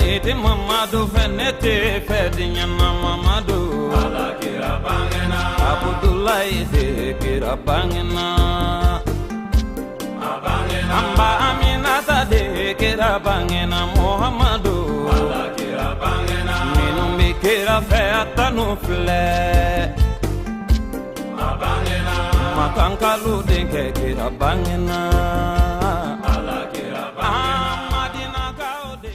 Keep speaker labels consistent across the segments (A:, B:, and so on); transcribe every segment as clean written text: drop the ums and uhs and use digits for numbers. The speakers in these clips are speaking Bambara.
A: Seyidi Mamadu fɛ ne tɛ fɛ diɲɛ na Mamadu. Ala kira bangena. Abudulayi de kira bangena. A bangena. An ba Aminata de kira bangena Muhamadu. Ala kira bangena. Minnu bɛ kira fɛ a tanu filɛ. A bangena. Makankalu denkɛ kira bangena. Ala kira bangena. Madinakaw de.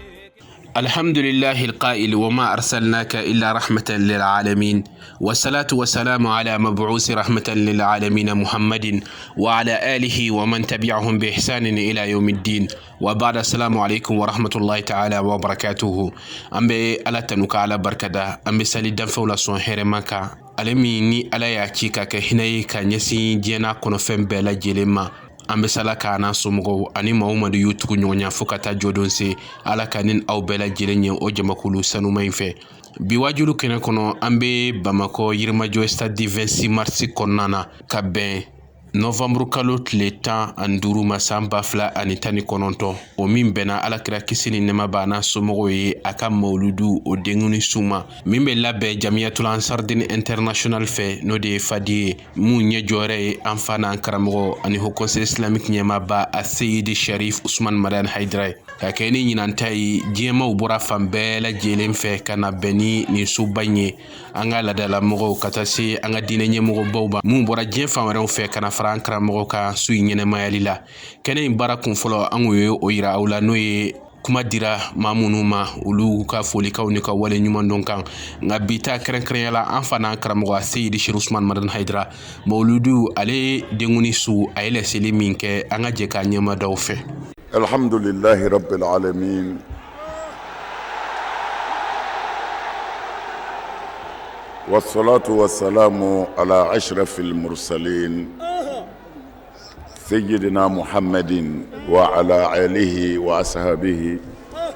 B: الحمد لله القائل وما أرسلناك إلا رحمة للعالمين والصلاة والسلام على مبعوث رحمة للعالمين محمد وعلى آله ومن تبعهم بإحسان إلى يوم الدين وبعد السلام عليكم ورحمة الله تعالى وبركاته. An bɛ Ala tanu ka Ala barikada, an bɛ sali danfɛnw la sɔn hɛrɛma kan, ale min ni Ala y'a ci ka kɛ hinɛ ye ka ɲɛsin diɲɛ n'a kɔnɔfɛn bɛɛ lajɛlen ma. An bɛ sala k'a n'a somɔgɔw ani maa o maa y'u tugu ɲɔgɔn ɲɛ fo ka taa jɔdon se. Ala ka ni aw bɛɛ lajɛlen ye o jamakulu sanuma in fɛ. Bi wajulu kɛnɛ kɔnɔ, an bɛ Bamakɔ Yirimajɔ stade du 26 mars kɔnɔna na, ka bɛn nɔvanburu kalo tile 15 ma, san 2019, o min bɛnna Alakira kisi ni nɛɛma b'a n'a somɔgɔw ye a ka mawuludu o denkundi su ma, min bɛ labɛn Jamiyatul Ansardine International fɛ, n'o de ye Fadi ye, mun ɲɛ jɔyɔrɔ ye an fa n'an karamɔgɔ ani Haut Conseil islamique ɲɛmaaba a Seyidi Sharif Usman Madani Hayidara ye. Ka kɛ ni ɲinan ta ye, diɲɛmaw bɔra fan bɛɛ lajɛlen fɛ ka na bɛn ni nin suba in ye. An ka laadalamɔgɔw ka taa se an ka diinɛ ɲɛmɔgɔbaw ma, mun bɔra diɲɛ fan wɛrɛw fɛ ka na fara an karamɔgɔ kan su in ɲɛnɛmayali la. Kɛnɛ in baara kun fɔlɔ, an kun ye o yira aw la, n'o ye kuma dira maa minnu ma, olu ka folikaw ni ka wale ɲuman dɔn kan. Nka bi ta kɛrɛnkɛrɛnya la, an fa n'an karamɔgɔ Seyidi Sherif Usman Madani Hayidara mawuludu ale denkundi su, a ye laseli min kɛ, an ka jɛ k'a ɲɛmadaw fɛ.
C: Alhamdulillahi rabbil alamin wassalatu wassalamu ala ashrafil mursalin sayyidina Muhammadin wa ala alihi wa ashabihi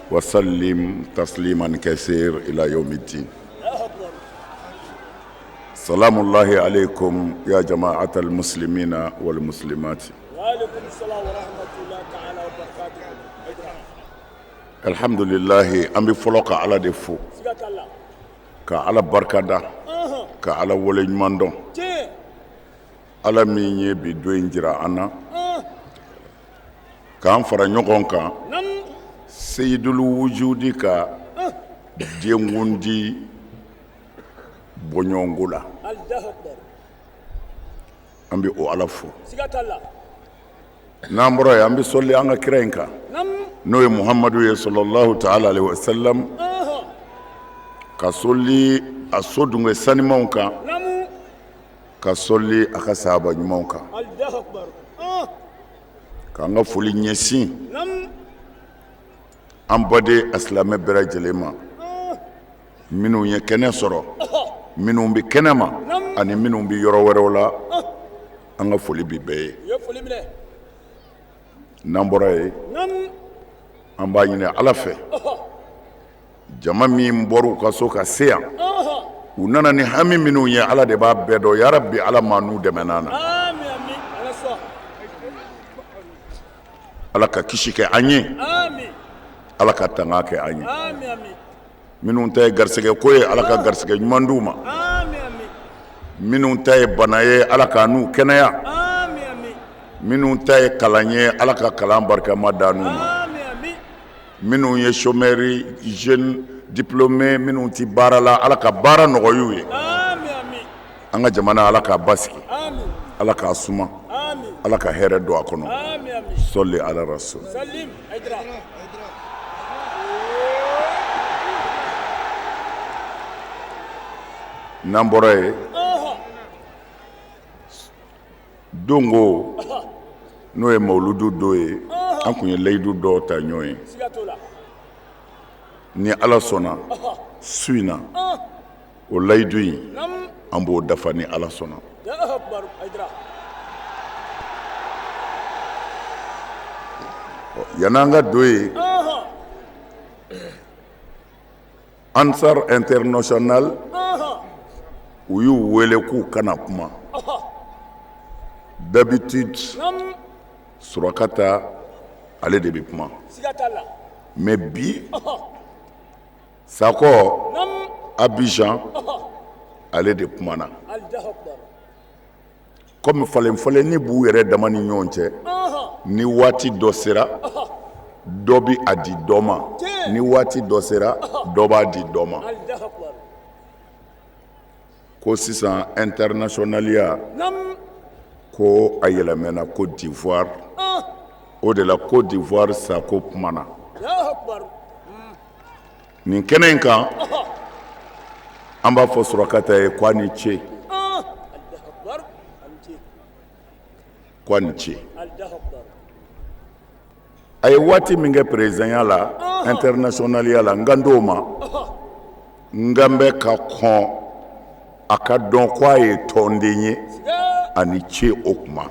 C: wa sallim tasliman kaseer ila yawmiddin. Salamullahi alaykum ya jama'atal muslimina wal muslimat. Alhamdulillahi, an bɛ fɔlɔ ka Ala de fo, ka Ala barikada, ka Ala waleɲuman dɔn, Ala min ye bi don in jira an na k'an fara ɲɔgɔn kan Seyidul Wujudi ka denkundi bɔɲɔgɔnko la. An bɛ o Ala fo. N'an bɔra yen, an bɛ sɔli an ka kira in kan, n'o ye Muhamadu ye sallallahu ta'ala alayhi wa sallam, ka sɔli a so dunge sanimanw kan, ka sɔli a ka sahaba ɲumanw kan, k'an ka foli ɲɛsin an baden a silamɛ bɛɛ lajɛlen ma, minnu ye kɛnɛ sɔrɔ, minnu bɛ kɛnɛ ma ani minnu bɛ yɔrɔ wɛrɛw la. An ka foli bi bɛɛ ye. N'an bɔra yen, an b'a ɲini Ala fɛ, jama min bɔra u ka so ka se yan, u nana ni hami minnu ye, Ala de b'a bɛɛ dɔn. Yarabi, Ala ma n'u dɛmɛna na, Ala ka kisi kɛ an ye, Ala ka tanga kɛ an ye. Minnu ta ye garisɛgɛ ko ye, Ala ka garisɛgɛ ɲuman d'u ma. Minnu ta ye bana ye, Ala ka n'u kɛnɛya. Minnu ta ye kalan ye, Ala ka kalan barikama d'an n'u ma. Minnu ye chômeur, jeune diplômé, minnu tɛ baara la, Ala ka baara nɔgɔya u ye. An ka jamana, Ala k'a basigi, Ala k'a suma, Ala ka hɛrɛ don a kɔnɔ. Sɔli ala rasul. N'an bɔra yen, don ko n'o ye mawuludu don ye, an tun ye layidu dɔw ta ɲɔgɔn ye. Ni Ala sɔnna, su in na, o layidu in, an b'o dafa ni Ala sɔnna. Yan'an ka don yen, Ansar International u y'u wele k'u ka na kuma. D'habitude Surakata ale de bɛ kuma, mais bi Sakɔ Abidjan, ale de kumana komi falen falenni b'u yɛrɛ dama ni ɲɔgɔn cɛ. Ni waati dɔ sera, dɔ bɛ a di dɔ ma. Ni waati dɔ sera, dɔ b'a di dɔ ma. Ko sisan internationaliya, ko a yɛlɛmɛna Côte d'Ivoire. O de la Côte d'Ivoire Sako kumana nin kɛnɛ in kan. An b'a fɔ Surakata ye ko a ni ce, ko a ni ce. A ye waati min kɛ perezidanya la, internationaliya la, n kan t'o ma. N kan bɛ ka kɔn a ka dɔn ko a ye tɔnden ye. A ni ce o kuma.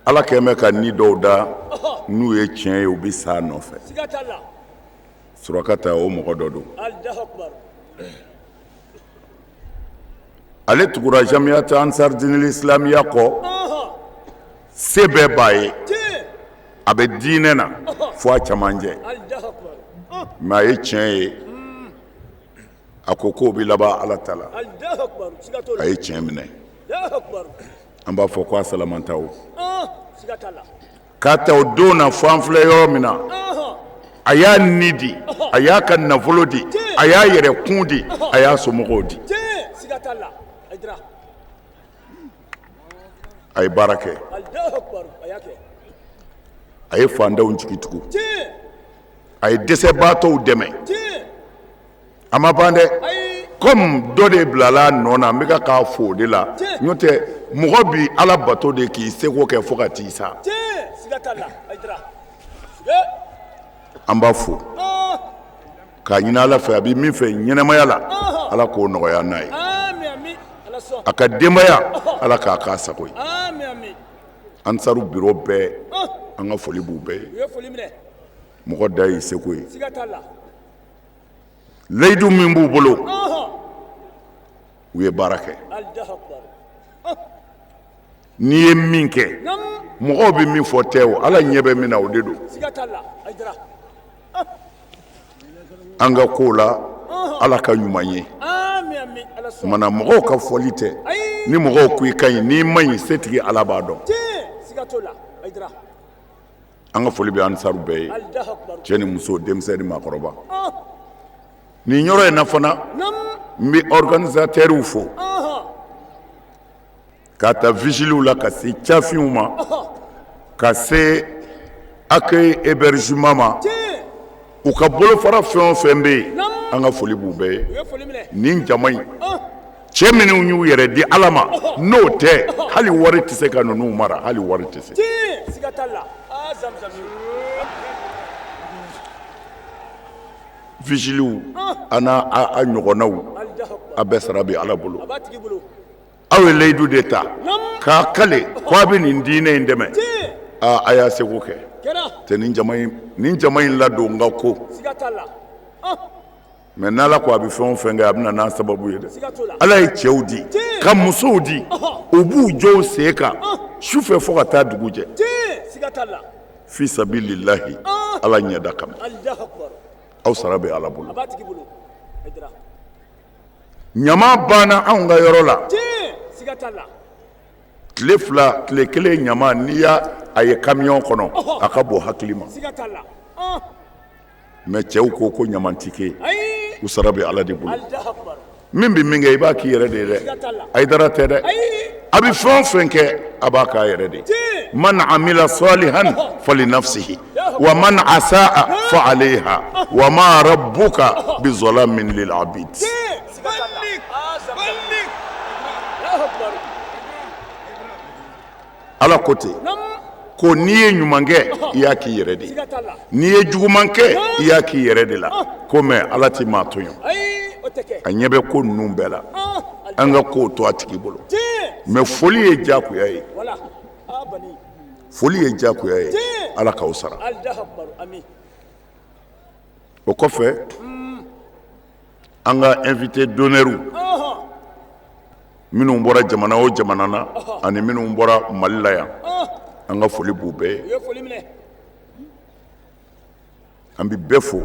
C: Ala kɛn bɛ ka ni dɔw da, n'u ye tiɲɛ ye, u bɛ sa a nɔfɛ. Surakata o mɔgɔ dɔ don. Ale tugura Jamiyati Ansar Dinil Islamiya kɔ. Se bɛɛ b'a ye, a bɛ diinɛ na fo a camancɛ, mais a ye tiɲɛ ye, a ko k'o bɛ laban Ala ta la. A ye tiɲɛ minɛ. An b'a fɔ ko a salamantaw k'a ta o don na fo an filɛ yɔrɔ min na, a y'a ni di, a y'a ka nafolo di, a y'a yɛrɛ kun di, a y'a somɔgɔw di. A ye baara kɛ, a ye fantanw jigi tugu, a ye dɛsɛbaatɔw dɛmɛ. A ma ban dɛ. Comme dɔ de bilala a nɔ na, n bɛ ka k'a fo o de la. N'o tɛ, mɔgɔ bi Ala bato de k'i seko kɛ fo ka t'i sa. An b'a fo k'a ɲini Ala fɛ, a bɛ min fɛ ɲɛnamaya la, Ala k'o nɔgɔya n'a ye. A ka denbaya, Ala k'a k'a sago ye. Ansaru biro bɛɛ, an ka foli b'u bɛɛ ye. Mɔgɔ da y'i seko ye. Layidu min b'u bolo, u ye baara kɛ. N'i ye min kɛ, mɔgɔw bɛ min fɔ tɛ o, Ala ɲɛ bɛ min na, o de don. An ka ko la, Ala ka ɲuman ye mana mɔgɔw ka fɔli tɛ. Ni mɔgɔw ko i ka ɲi, n'i man ɲi, setigi Ala b'a dɔn. An ka foli bɛ Ansaru bɛɛ ye, cɛ ni muso, denmisɛn ni maakɔrɔba. Nin yɔrɔ in na fana, n bɛ organisateurs fo, k'a ta vigiliw la ka se cafinw ma, ka se accueil hébergement ma, u ka bolofara fɛn o fɛn bɛ yen, an ka foli b'u bɛɛ ye. Nin jama in, cɛ minnu y'u yɛrɛ di Ala ma, n'o tɛ hali wari tɛ se ka ninnu mara, hali wari tɛ se. Vigiliw a n'a a ɲɔgɔnnaw, a bɛɛ sara bɛ Ala bolo. Aw ye layidu de ta k'a kale ko a bɛ nin diinɛ in dɛmɛ. A y'a seko kɛ tɛ nin jama in, nin jama in ladon n ka ko. Mais n'Ala ko a bɛ fɛn o fɛn kɛ, a bɛ na n'a sababu ye dɛ. Ala ye cɛw di ka musow di, u b'u jɔ u sen kan su fɛ fo ka taa dugu jɛ, fi sabilillahi, Ala ɲɛda kama. Aw sara bɛ Ala bolo. Ɲama banna anw ka yɔrɔ la tile 2, tile 1 ɲama, n'i y'a a ye kamiyɔn kɔnɔ, a ka bon hakili ma. Mais cɛw ko ko ɲama ti kɛ. U sara bɛ Ala de bolo. Min bɛ min kɛ, i b'a k'i yɛrɛ de ye dɛ. Ayidara tɛ dɛ. A bɛ fɛn o fɛn kɛ, a b'a k'a yɛrɛ de. Man amila salihan fali nafsihi wa man asaa fa alayha wa ma rabbuka bi zalamin lil abid. Ala ko ten ko n'i ye ɲuman kɛ, i y'a k'i yɛrɛ de ye. N'i ye juguman kɛ, i y'a k'i yɛrɛ de la ko. Mais Ala tɛ maa tɔɲɔ, a ɲɛ bɛ ko ninnu bɛɛ la. An ka kow to a tigi bolo. Mais foli ye diyagoya ye, foli ye diyagoya ye. Ala k'aw sara. O kɔfɛ, an ka invité d'honneur minnu bɔra jamana o jamana na ani minnu bɔra Mali la yan. An ka foli b'u bɛɛ ye. An bɛ bɛɛ fo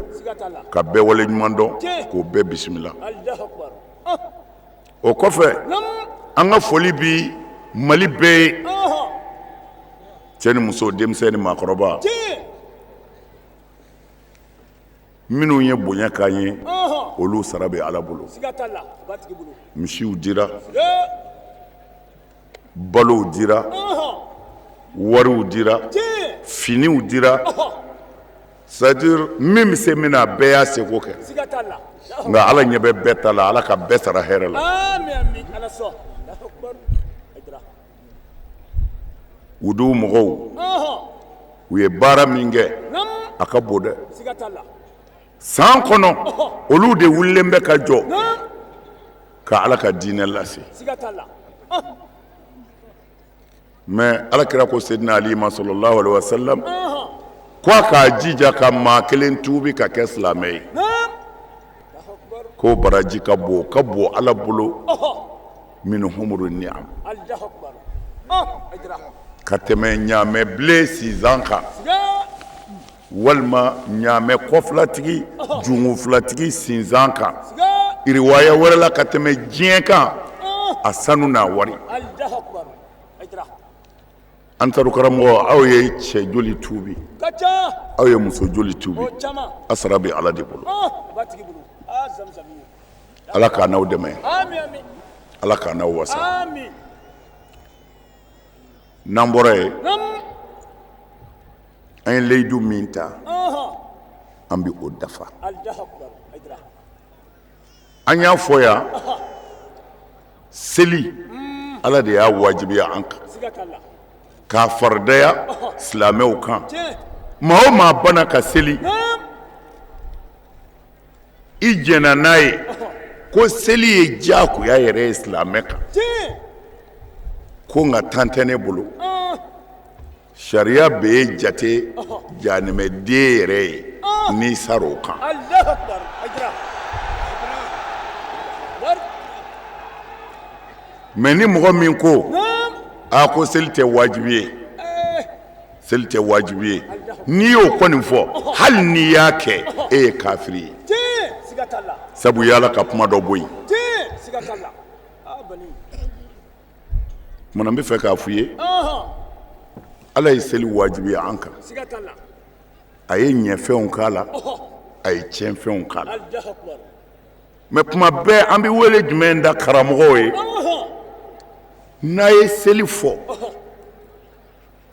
C: ka bɛɛ wale ɲuman dɔn, k'o bɛɛ bisimila. O kɔfɛ, an ka foli bi Mali bɛɛ ye, cɛ ni muso, denmisɛn ni maakɔrɔba, minnu ye bonya k'an ye, olu sara bɛ Ala bolo. Misiw dira, balow dira, wariw dira, finiw dira, c'est à dire min bɛ se min na, a bɛɛ y'a seko kɛ. Nka Ala ɲɛ bɛ bɛɛ ta la. Ala ka bɛɛ sara hɛrɛ la. Wudu mɔgɔw, u ye baara min kɛ, a ka bon dɛ. San kɔnɔ, olu de wulilen bɛ ka jɔ ka Ala ka diinɛ lase. Mais Ala kira ko Sedina Ali ma, sallallahu alaihi wasallam, ko a k'a jija ka maa kelen tuubi ka kɛ silamɛ ye, k'o baraji ka bon, ka bon Ala bolo min humuru ni'am, ka tɛmɛ ɲaamɛ bilen sinzan kan, walima ɲaamɛ kɔfilatigi jungunfilatigi sinzan kan. Riwaya wɛrɛ la, ka tɛmɛ diɲɛ kan, a sanu n'a wari. An taru karamɔgɔ, aw ye cɛ joli tuubi, aw ye muso joli tuubi? A sara bɛ Ala de bolo. Ala k'a n'aw dɛmɛ, Ala k'a n'aw wasa. N'an bɔra yen, an ye layidu min ta, an bɛ o dafa. An y'a fɔ yan, seli, Ala de y'a wajibiya an kan k'a faridaya silamɛw kan. Maa o maa bana ka seli, i jɛnna n'a ye ko seli ye diyagoya yɛrɛ ye silamɛ kan, ko nka temps tɛ ne bolo, sariya bɛ e jate janɛmɛden yɛrɛ ye n'i sar'o kan. Mais ni mɔgɔ min ko a ko seli tɛ wajibi ye, seli tɛ wajibi ye, n'i y'o kɔni fɔ, hali n'i y'a kɛ, e ye kafiri ye, sabu i y'Ala ka kuma dɔ bɔ yen. Kumana, n bɛ fɛ k'a f'i ye, Ala ye seli wajibiya an kan. A ye ɲɛfɛnw k'a la, a ye tiɲɛfɛnw k'a la. Mais kuma bɛɛ, an bɛ wele jumɛn da karamɔgɔw ye? N'a ye seli fɔ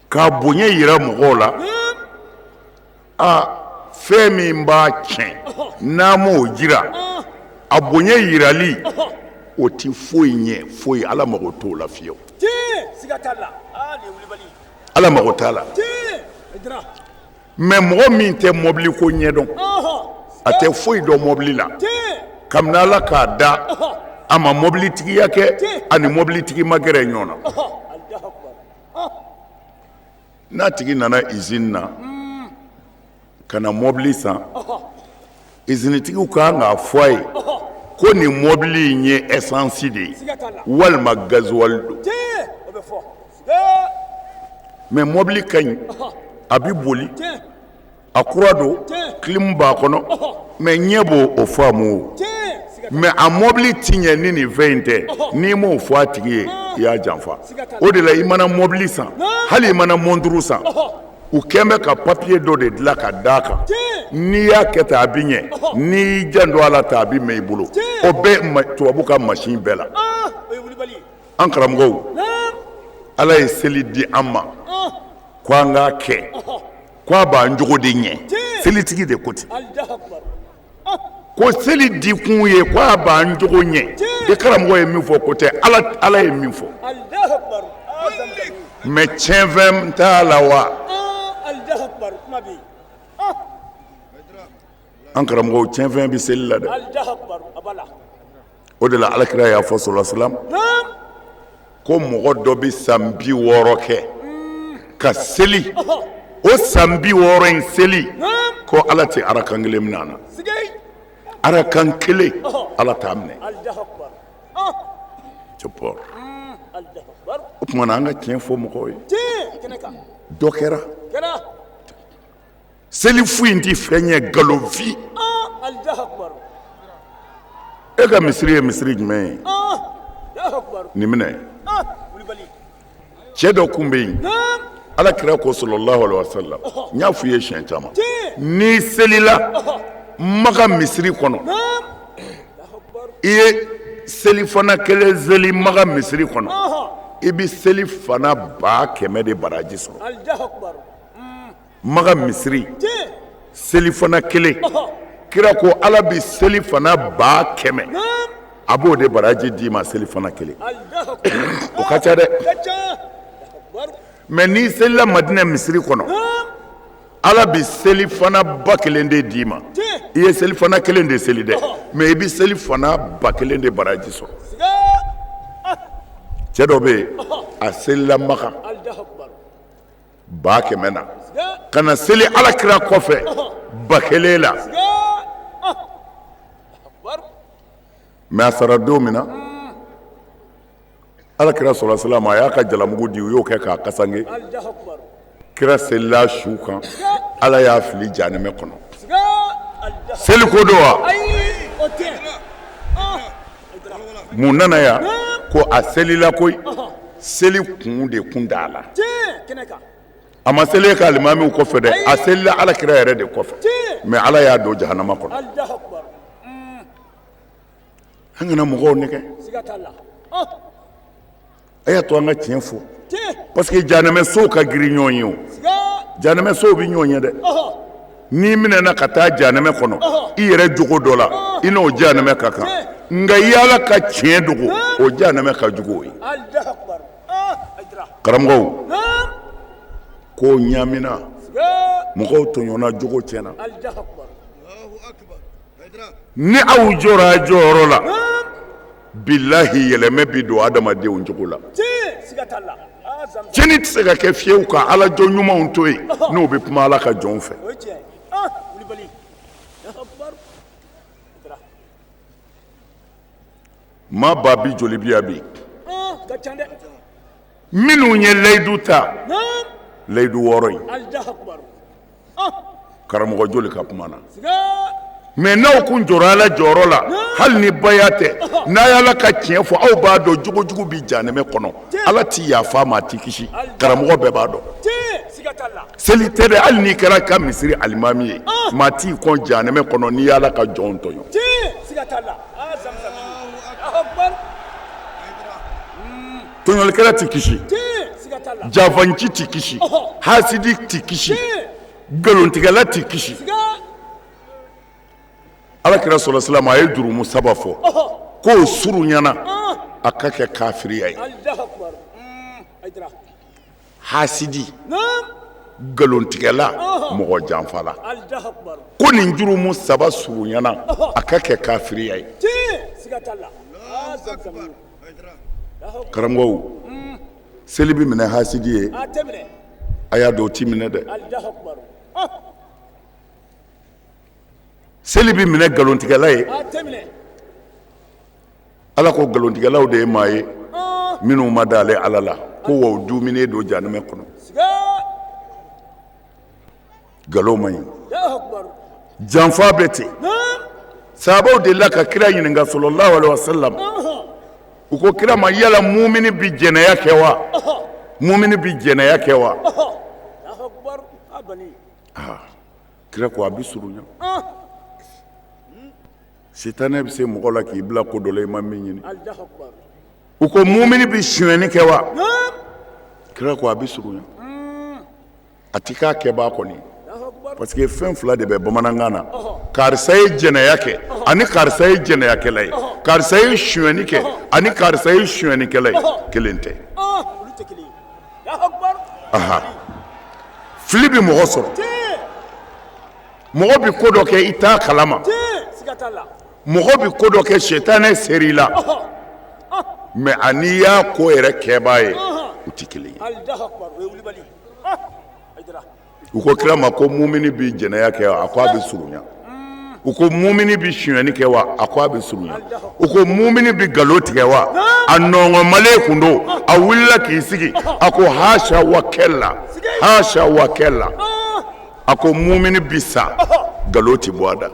C: k'a bonya yira mɔgɔw la, a fɛn min b'a tiɲɛ, n'a m'o jira, a bonya yirali o ti foyi ɲɛ, foyi. Ala mago t'o la fiyewu, Ala mago t'a la. Mais mɔgɔ min tɛ mɔbili ko ɲɛdɔn, a tɛ foyi dɔn mɔbili la, kabini Ala k'a da, a ma mɔbilitigiya kɛ, ani mɔbilitigi ma gɛrɛ ɲɔgɔn na, n'a tigi nana izini na ka na mɔbili san, izinitigiw ka kan k'a fɔ a ye ko nin mɔbili in ye ɛsansi de ye walima gazuwali don. Mais mɔbili ka ɲi, a bɛ boli, a kura don, clim b'a kɔnɔ, mais ɲɛ b'o o faamu o. Mais a mɔbili ti ɲɛ ni nin fɛn in tɛ. N'i m'o fɔ a tigi ye, i y'a janfa. O de la, i mana mɔbili san, hali i mana mɔnturu san, u kɛn bɛ ka papiye dɔ de dilan ka d'a kan: n'i y'a kɛ tan, a bɛ ɲɛ, n'i y'i janto a la tan, a bɛ mɛn i bolo. O bɛ tubabu ka masin bɛɛ la. An karamɔgɔw, Ala ye seli di an ma ko an k'a kɛ, ko a b'an jogo de ɲɛ. Selitigi de ko ten ko seli dikun ye ko a b'an jogo ɲɛ. I karamɔgɔ ye min fɔ, ko tɛ, Ala ye min fɔ. Mais tiɲɛfɛn t'a la wa? An karamɔgɔw, tiɲɛfɛn bɛ seli la dɛ. O de la, Alakira y'a fɔ, sɔrɔ salam, ko mɔgɔ dɔ bɛ san 60 kɛ ka seli, o san 60 in seli, ko Ala tɛ arakan kelen minɛ a na. Arakan kelen, Ala t'a minɛ. O tuma na, an ka tiɲɛ fɔ mɔgɔw ye. Dɔ kɛra. Seli foyi in tɛ fɛn ye, nkalonfin. E ka misiri ye misiri jumɛn ye? Nin minɛ. Cɛ dɔ kun bɛ yen, Ala kira ko sallallahu alaihi wasallam, n y'a f'u ye siɲɛ caman, n'i selila Maka misiri kɔnɔ, i ye selifana kelen seli Maka misiri kɔnɔ, i bɛ selifana 100 000 de baraji sɔrɔ. Maka misiri selifana kelen, kira ko Ala bɛ selifana 100 000, a b'o de baraji d'i ma selifana kelen. O ka ca dɛ. Mais n'i selila Madinɛ misiri kɔnɔ, Ala bɛ selifana 1000 de d'i ma. I ye selifana kelen de seli dɛ, mais i bɛ selifana 1000 de baraji sɔrɔ. Cɛ dɔ bɛ yen, a selila Maka 100 000 na, ka na seli Ala kira kɔfɛ 1000 la. Mais a sara don min na, Ala kira sallallahu alaihi wasallam a y'a ka jalamugu di, u y'o kɛ k'a kasange. Kira selila su kan, Ala y'a fili janɛmɛ kɔnɔ. Seli ko don wa? Mun nana yan? Ko a selila koyi, seli kun de kun t'a la. A ma seli ka alimamiw kɔfɛ dɛ, a selila Ala kira yɛrɛ de kɔfɛ, mais Ala y'a don jahanama kɔnɔ. An kana mɔgɔw nɛgɛ, a y'a to an ka tiɲɛ fɔ, parce que janɛmɛsow ka girin ɲɔgɔn ye o. Janɛmɛsow bɛ ɲɔgɔn ye dɛ. N'i minɛna ka taa janɛmɛ kɔnɔ i yɛrɛ jogo dɔ la, i n'o janɛmɛ ka kan, nka i y'Ala ka tiɲɛ dogo, o janɛmɛ ka jugu o ye. Karamɔgɔw, ko ɲamina, mɔgɔw tɔɲɔna, jogo tiɲɛna. Ni aw jɔra a jɔyɔrɔ la, bilahi yɛlɛmɛ bi don adamadenw jogo la. Tiɲɛni tɛ se ka kɛ fiyewu ka Ala jɔn ɲumanw to yen n'o bɛ kuma Ala ka jɔnw fɛ. Maa ba bi joli bi yan bi minnu ye layidu ta, layidu 6 in, karamɔgɔ joli ka kuma na? Mais n'aw kun jɔra Ala jɔyɔrɔ la, hali ni baya tɛ, n'a y'Ala ka tiɲɛ fɔ, aw b'a dɔn jogojugu bi janɛmɛ kɔnɔ, Ala ti yafa ma, a ti kisi. Karamɔgɔ bɛɛ b'a dɔn. Seli tɛ dɛ, hali n'i kɛra ka misiri alimami ye, maa t'i kɔn janɛmɛ kɔnɔ n'i y'Ala ka jɔnw tɔɲɔ. Tɔɲɔlikɛla ti kisi, janfanci ti kisi, hasidi ti kisi, nkalontigɛla ti kisi. Ala kira sallallahu alaihi wasallam a ye jurumu 3 fɔ k'o surunyana a ka kɛ kafiriya ye: hasidi, nkalontigɛla, mɔgɔ janfala. Ko nin jurumu 3 surunyana a ka kɛ kafiriya ye. Karamɔgɔw, seli bɛ minɛ hasidi ye, a y'a dɔn o ti minɛ dɛ. Seli bɛ minɛ nkalontigɛla ye. Ala ko nkalontigɛlaw de ye maa ye minnu ma da ale Ala la, ko wa u duuminen don janɛmɛ kɔnɔ. Nkalon man ɲi, janfa bɛ ten. Sahabaw delila ka kira ɲininka sallallahu alaihi wasallam, u ko kira ma, yala mumini bi jɛnɛya kɛ wa? Mumini bi jɛnɛya kɛ wa? Kira ko a bɛ surunya. Sitanɛ bɛ se mɔgɔ la k'i bila ko dɔ la i ma min ɲini. U ko mumini bɛ sonyɛni kɛ wa? Kira ko a bɛ surunya. A ti k'a kɛbaa kɔni, parce que fɛn fila de bɛ bamanankan na: karisa ye jɛnɛya kɛ ani karisa ye jɛnɛyakɛla ye, karisa ye sonyɛni kɛ ani karisa ye sonyɛnikɛla ye, kelen tɛ. Aha, fili bɛ mɔgɔ sɔrɔ, mɔgɔ bɛ ko dɔ kɛ i t'a kalama, mɔgɔ bɛ ko dɔ kɛ sitanɛ ser'i la, mais ani y'a ko yɛrɛ kɛbaa ye, u tɛ kelen ye. U ko kira ma ko mumini bɛ jɛnɛya kɛ, a ko a bɛ surunya. U ko mumini bɛ sonyani kɛ wa? A ko a bɛ surunya. U ko mumini bɛ nkalon tigɛ wa? A nɔngɔnmalen kun don, a wulila k'i sigi, a ko haasa wa kɛla, haasa wa kɛla. A ko mumini bɛ sa, nkalon tɛ bɔ a da,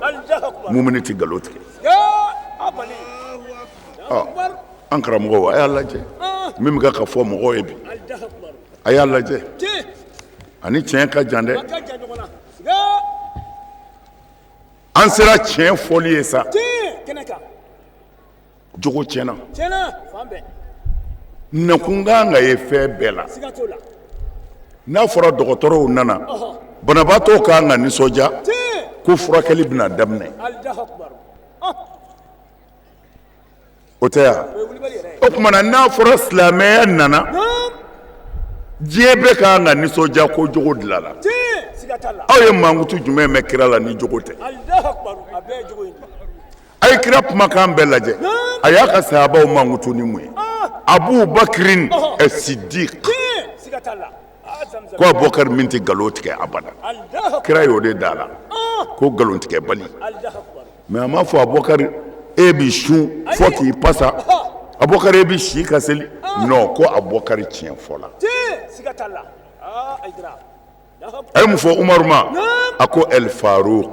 C: mumini tɛ nkalon tigɛ. An karamɔgɔw, a y'a lajɛ min bɛ ka fɔ mɔgɔw ye bi, a y'a lajɛ, ani tiɲɛ ka jan dɛ. An sera tiɲɛ fɔli ye sa, jogo tiɲɛna, nakun kan ka ye fɛn bɛɛ la. N'a fɔra dɔgɔtɔrɔw nana, banabaatɔw kan ka nisɔndiya ko furakɛli bɛna daminɛ, o tɛ yan? O tuma na n'a fɔra silamɛya nana, diɲɛ bɛɛ ka kan ka nisɔndiya ko jogo dilanna. Aw ye mankutu jumɛn mɛn kira la ni jogo tɛ? A ye kira kumakan bɛɛ lajɛ, a y'a ka sahabaw mankutu ni mun ye? Abu Bakirin Sidik, ko Abubakar min tɛ nkalon tigɛ abada, kira y'o de da la ko nkalontigɛbali. Mais a m'a fɔ Abubakar e bɛ sun fo k'i pasa, Abubakar e bɛ si ka seli. Non, ko Abubakar tiɲɛ fɔla. A ye mun fɔ Umaru ma? A ko El Faruk,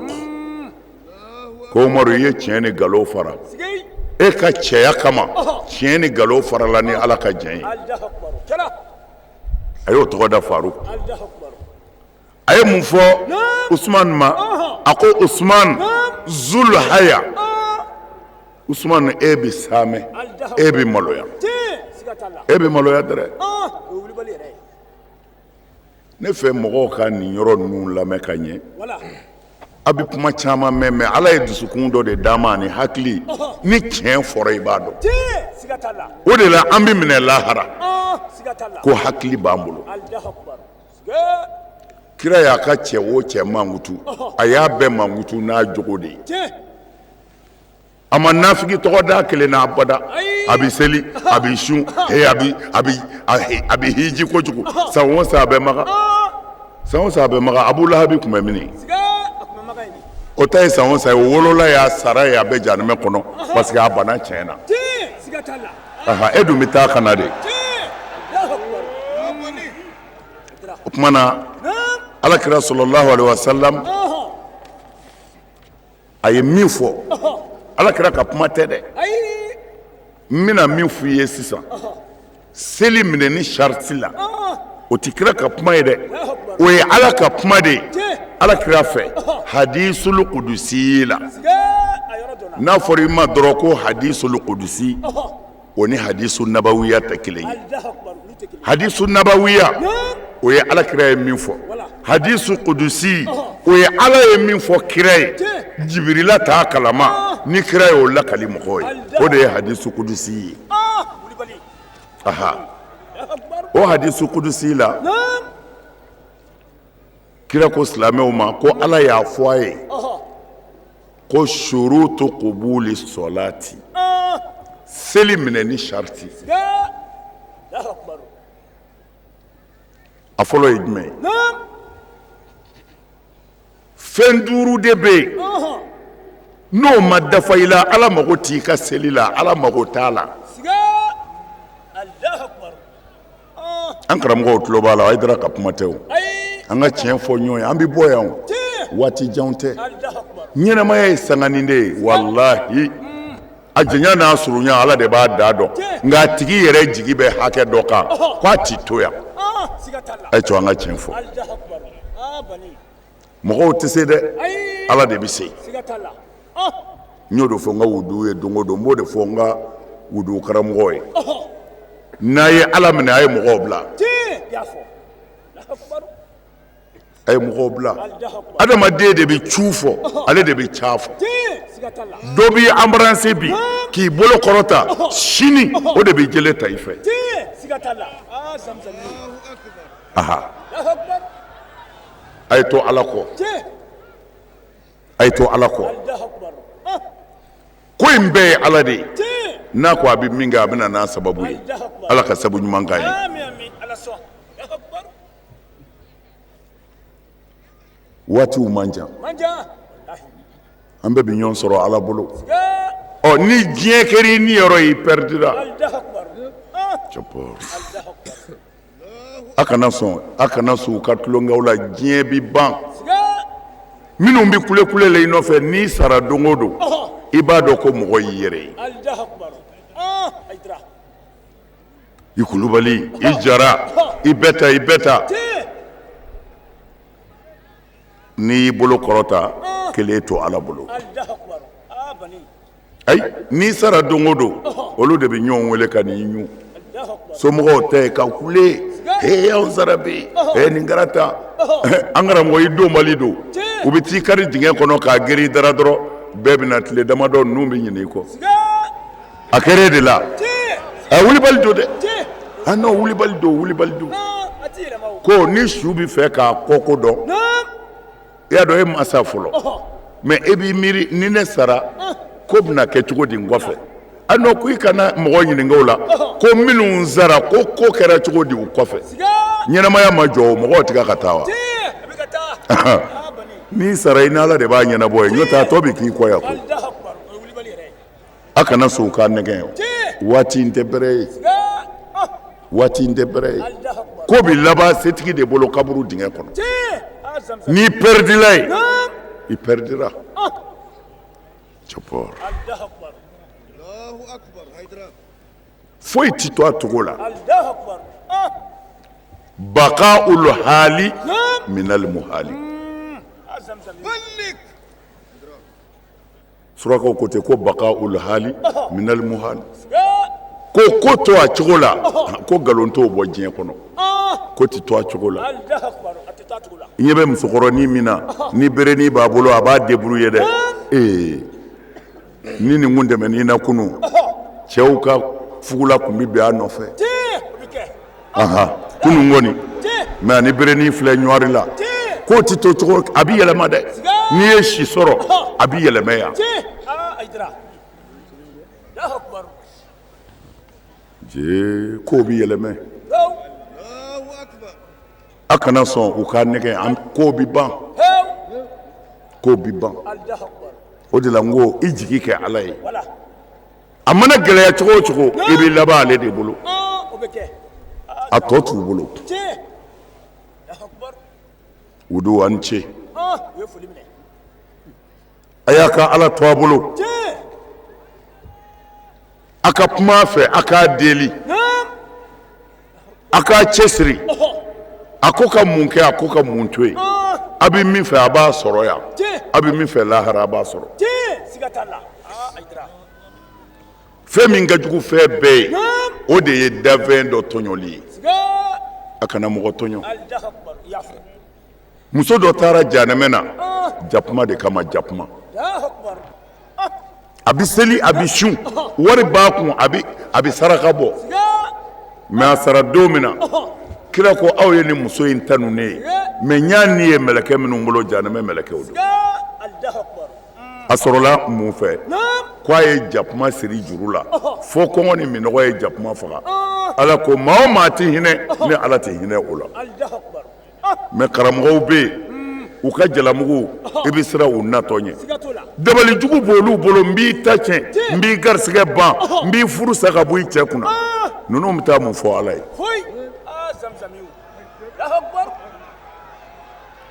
C: ko Umaru i ye tiɲɛ ni nkalon fara e ka cɛya kama, tiɲɛ ni nkalon farala ni Ala ka jɛn ye. A y'o tɔgɔ da Faruk. A ye mun fɔ Usman ma? A ko Usman zul haya, Usman e bɛ saamɛ, e bɛ maloya, e bɛ maloya dɛrɛ. Ne fɛ mɔgɔw ka nin yɔrɔ ninnu lamɛn ka ɲɛ. A bɛ kuma caman mɛn, mais Ala ye dusukun dɔ de d'an ma ani hakili. Ni tiɲɛ fɔra, i b'a dɔn. O de la an bɛ minɛ lahara ko hakili b'an bolo. Kira y'a ka cɛ o cɛ mankutu, a y'a bɛɛ mankutu n'a jogo de ye. A ma nafigi tɔgɔ da kelen na abada. A bɛ seli, a bɛ sun, a bɛ hiji kojugu, san o san a bɛ Maka, san o san a bɛ Maka. Abu Lahabi tun bɛ min? O ta ye san o san ye, o wolola y'a sara ye, a bɛ jahanamɛ kɔnɔ parce que a banna tiɲɛ na. E dun bɛ taa ka na de. O tuma na Ala kira sallallahu alaihi wasallam a ye min fɔ, Ala kira ka kuma tɛ dɛ. N bɛna min fɔ i ye sisan, seli minɛni sariti la, o tɛ kira ka kuma ye dɛ, o ye Ala ka kuma de ye Ala kira fɛ hadisul kudusi la. N'a fɔra i ma dɔrɔn ko hadisul kudusi, o ni hadisu nabawiya tɛ kelen ye. Hadisu nabawiya, o ye Ala kira ye min fɔ. Hadisu kudusi, o ye Ala ye min fɔ kira ye, Jibirila t'a kalama, ni kira y'o lakali mɔgɔw ye, o de ye hadisu kudusi ye. Aha, o hadisu kudusi la, kira ko silamɛw ma ko Ala y'a fɔ a ye ko surutu kubuli sɔlati, seli minɛni sariti, a fɔlɔ ye jumɛn ye? Fɛn duuru de bɛ yen, n'o ma dafa i la, Ala mago t'i ka seli la, Ala mago t'a la. An karamɔgɔw tulo b'a la, Hayidara ka kuma tɛ o. An ka tiɲɛ fɔ ɲɔgɔn ye, an bɛ bɔ yan o, waati jan tɛ. Ɲɛnamaya ye sanganin de ye, walahi. A janya n'a surunya, Ala de b'a da dɔn, nka a tigi yɛrɛ jigi bɛ hakɛ dɔ kan k'a ti to yan. A ye to an ka tiɲɛ fɔ. Mɔgɔw tɛ se dɛ, Ala de bɛ se. N y'o de fɔ n ka wudu ye don o don, n b'o de fɔ n ka wudu karamɔgɔ ye. N'a ye Ala minɛ, a ye mɔgɔw bila, a ye mɔgɔw bila. Adamaden de bɛ cu fɔ, ale de bɛ ca fɔ. Dɔ b'i embrasser bi k'i bolo kɔrɔta, sini o de bɛ jele ta i fɛ. Aha, a ye to Ala kɔ, a ye to Ala kɔ. Ko in bɛɛ ye Ala de ye. N'a ko a bɛ min kɛ, a bɛ na n'a sababu ye. Ala ka sabu ɲuman k'an ye. Waatiw man jan. An bɛɛ bɛ ɲɔgɔn sɔrɔ Ala bolo. Ɔ ni diɲɛ kɛra i niyɔrɔ ye, i pɛridira. A kana sɔn, a kana sɔn u ka tulonkɛ aw la. Diɲɛ bi ban. Minnu bɛ kule kule la i nɔfɛ, n'i sara don o don, i b'a dɔn ko mɔgɔ y'i yɛrɛ ye. I Kulubali, i Jara, i bɛ ta, i bɛ ta. N'i y'i bolo kɔrɔta, kelen to Ala bolo. Ayi, n'i sara don o don, olu de bɛ ɲɔgɔn wele ka n'i ɲun. Somɔgɔw tɛ yen ka kule, he anw sara bi, he nin kɛra tan, an karamɔgɔ i donbali don. U bɛ t'i kari dingɛ kɔnɔ k'a gere i dara dɔrɔn, bɛɛ bɛna tile damadɔ ninnu bɛ ɲinɛ i kɔ. A kɛra e de la, a wulibali don dɛ. A non, wulibali don, wulibali don. Ko ni su bɛ fɛ k'a kɔko dɔn, i y'a dɔn e ma sa fɔlɔ, mais e b'i miiri ni ne sara ko bɛna kɛ cogo di n kɔfɛ. A non, ko i kana mɔgɔ ɲininka o la, ko minnu sara, ko ko kɛra cogo di u kɔfɛ. Ɲɛnamaya ma jɔ o, mɔgɔw tɛ ka taa wa? N'i sara, i n'Ala de b'a ɲɛnabɔ ye, n'o tɛ a tɔ bɛ k'i kɔ yan koyi. A kana sɔn u k'a nɛgɛn. Waati in tɛ bɛrɛ ye, waati in tɛ bɛrɛ ye. Ko bɛ laban setigi de bolo kaburu dingɛ kɔnɔ. N'i pɛridila yen, i pɛridira. Foyi tɛ to a cogo la. Bakaul hali minal muhali. Surakaw ko ten ko bakaul hali minal muhali, ko ko to a cogo la, ko nkalon t'o bɔ diɲɛ kɔnɔ, ko tɛ to a cogo la. I ɲɛ bɛ musokɔrɔnin min na, ni berenin b'a bolo, a b'a débrouiller dɛ. Ee, ni nin kun tɛmɛn'i na kunun, cɛw ka fugula kun bɛ bin a nɔfɛ kunun kɔni, mais ani berenin filɛ ɲɔgɔnri la, k'o tɛ to cogo, a bɛ yɛlɛma dɛ. N'i ye si sɔrɔ, a bɛ yɛlɛmɛ yan. Jee, k'o bɛ yɛlɛmɛ. A kana sɔn u ka nɛgɛn an, ko bɛ ban, ko bɛ ban. O de la n ko i jigi kɛ Ala ye. A mana gɛlɛya cogo o cogo, i bɛ laban ale de bolo, a tɔ t'u bolo. U don, a ni ce. A y'a ka Ala to a bolo, a ka kuma a fɛ, a k'a deli, a k'a cɛsiri. A ko ka mun kɛ, a ko ka mun to yen. A bɛ min fɛ, a b'a sɔrɔ yan. A bɛ min fɛ lahara, a b'a sɔrɔ. Fɛn min ka jugu fɛn bɛɛ ye, o de ye danfɛn dɔ tɔɲɔli ye. A kana mɔgɔ tɔɲɔ. Muso dɔ taara janɛmɛ na jakuma de kama, jakuma. A bɛ seli, a bɛ sun, wari b'a kun, a bɛ saraka bɔ. Mais a sara don min na, kira ko aw ye nin muso in tanu ne ye, mais n y'a ni ye mɛlɛkɛ minnu bolo, janɛmɛ mɛlɛkɛw don. A sɔrɔla mun fɛ? Ko a ye jakuma siri juru la fo kɔngɔ ni minnɔgɔ ye jakuma faga. Ala ko maa o maa tɛ hinɛ, ne Ala tɛ hinɛ o la. Mais karamɔgɔw bɛ yen, u ka jalamugu, i bɛ siran u natɔ ɲɛ. Dabalijugu b'olu bolo. N b'i ta tiɲɛ, n b'i garisɛgɛ ban, n b'i furu sa ka bɔ i cɛ kunna. Ninnu bɛ taa mun fɔ Ala ye?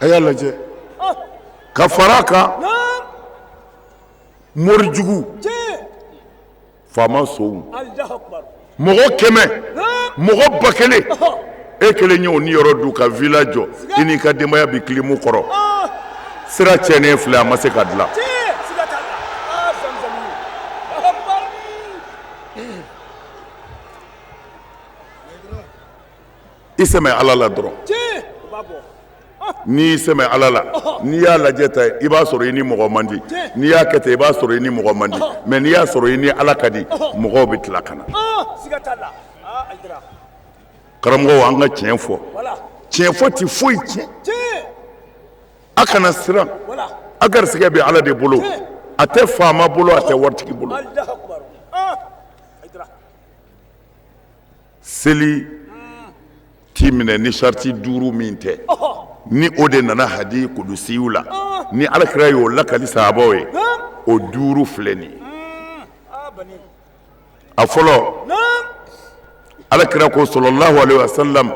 C: A y'a lajɛ ka fara a kan, morijugu, faama sow, mɔgɔ 100, mɔgɔ 1000, e kelen y'o niyɔrɔ dun ka villa jɔ, i n'i ka denbaya bɛ kilimu kɔrɔ. Sira tiɲɛnen filɛ, a ma se ka dilan. I sɛmɛ Ala la dɔrɔn. N'i sɛmɛ Ala la, n'i y'a lajɛ ta, i b'a sɔrɔ i ni mɔgɔ man di. N'i y'a kɛ ten, i b'a sɔrɔ i ni mɔgɔ man di. Mais n'i y'a sɔrɔ i ni Ala ka di, mɔgɔw bɛ tila ka na. Karamɔgɔw, an ka tiɲɛ fɔ. Tiɲɛ fɔ tɛ foyi tiɲɛ. A kana siran, a garisɛgɛ bɛ Ala de bolo, a tɛ faama bolo, a tɛ waritigi bolo. Seli t'i minɛ ni sariti 5 min tɛ, ni o de nana hadi kudusiw la. Ni Alakira y'o lakali sahabaw ye, o duuru filɛ nin ye. A fɔlɔ, Alakira ko sallallahu alaihi wasallam,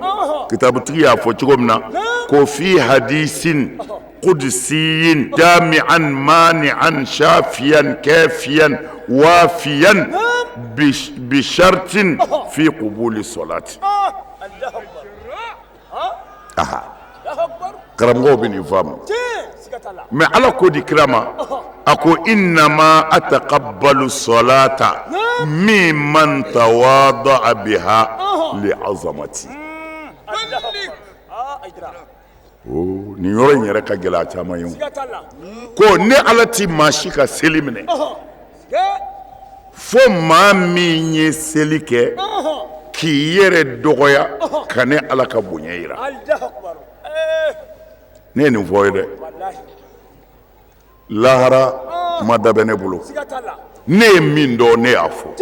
C: kitabutigi y'a fɔ cogo min na ko fi hadisin kudusiyin jami'an mani'an shafiyan kafiyan wafiyan bi shartin fi qubuli salati. Aha, karamɔgɔw bɛ nin faamu. Mais Ala ko di kira ma, a ko innama ataqabbalu salata mimman tawada'a biha li azamati. Oh, nin yɔrɔ in yɛrɛ ka gɛlɛn a caman ye. Ko ne Ala ti maa si ka seli minɛ fo maa min ye seli kɛ k'i yɛrɛ dɔgɔya ka ne Ala ka bonya yira. Ne ye nin fɔ ye dɛ, lahara kuma da bɛ ne bolo. Ne ye min dɔn, ne y'a fɔ.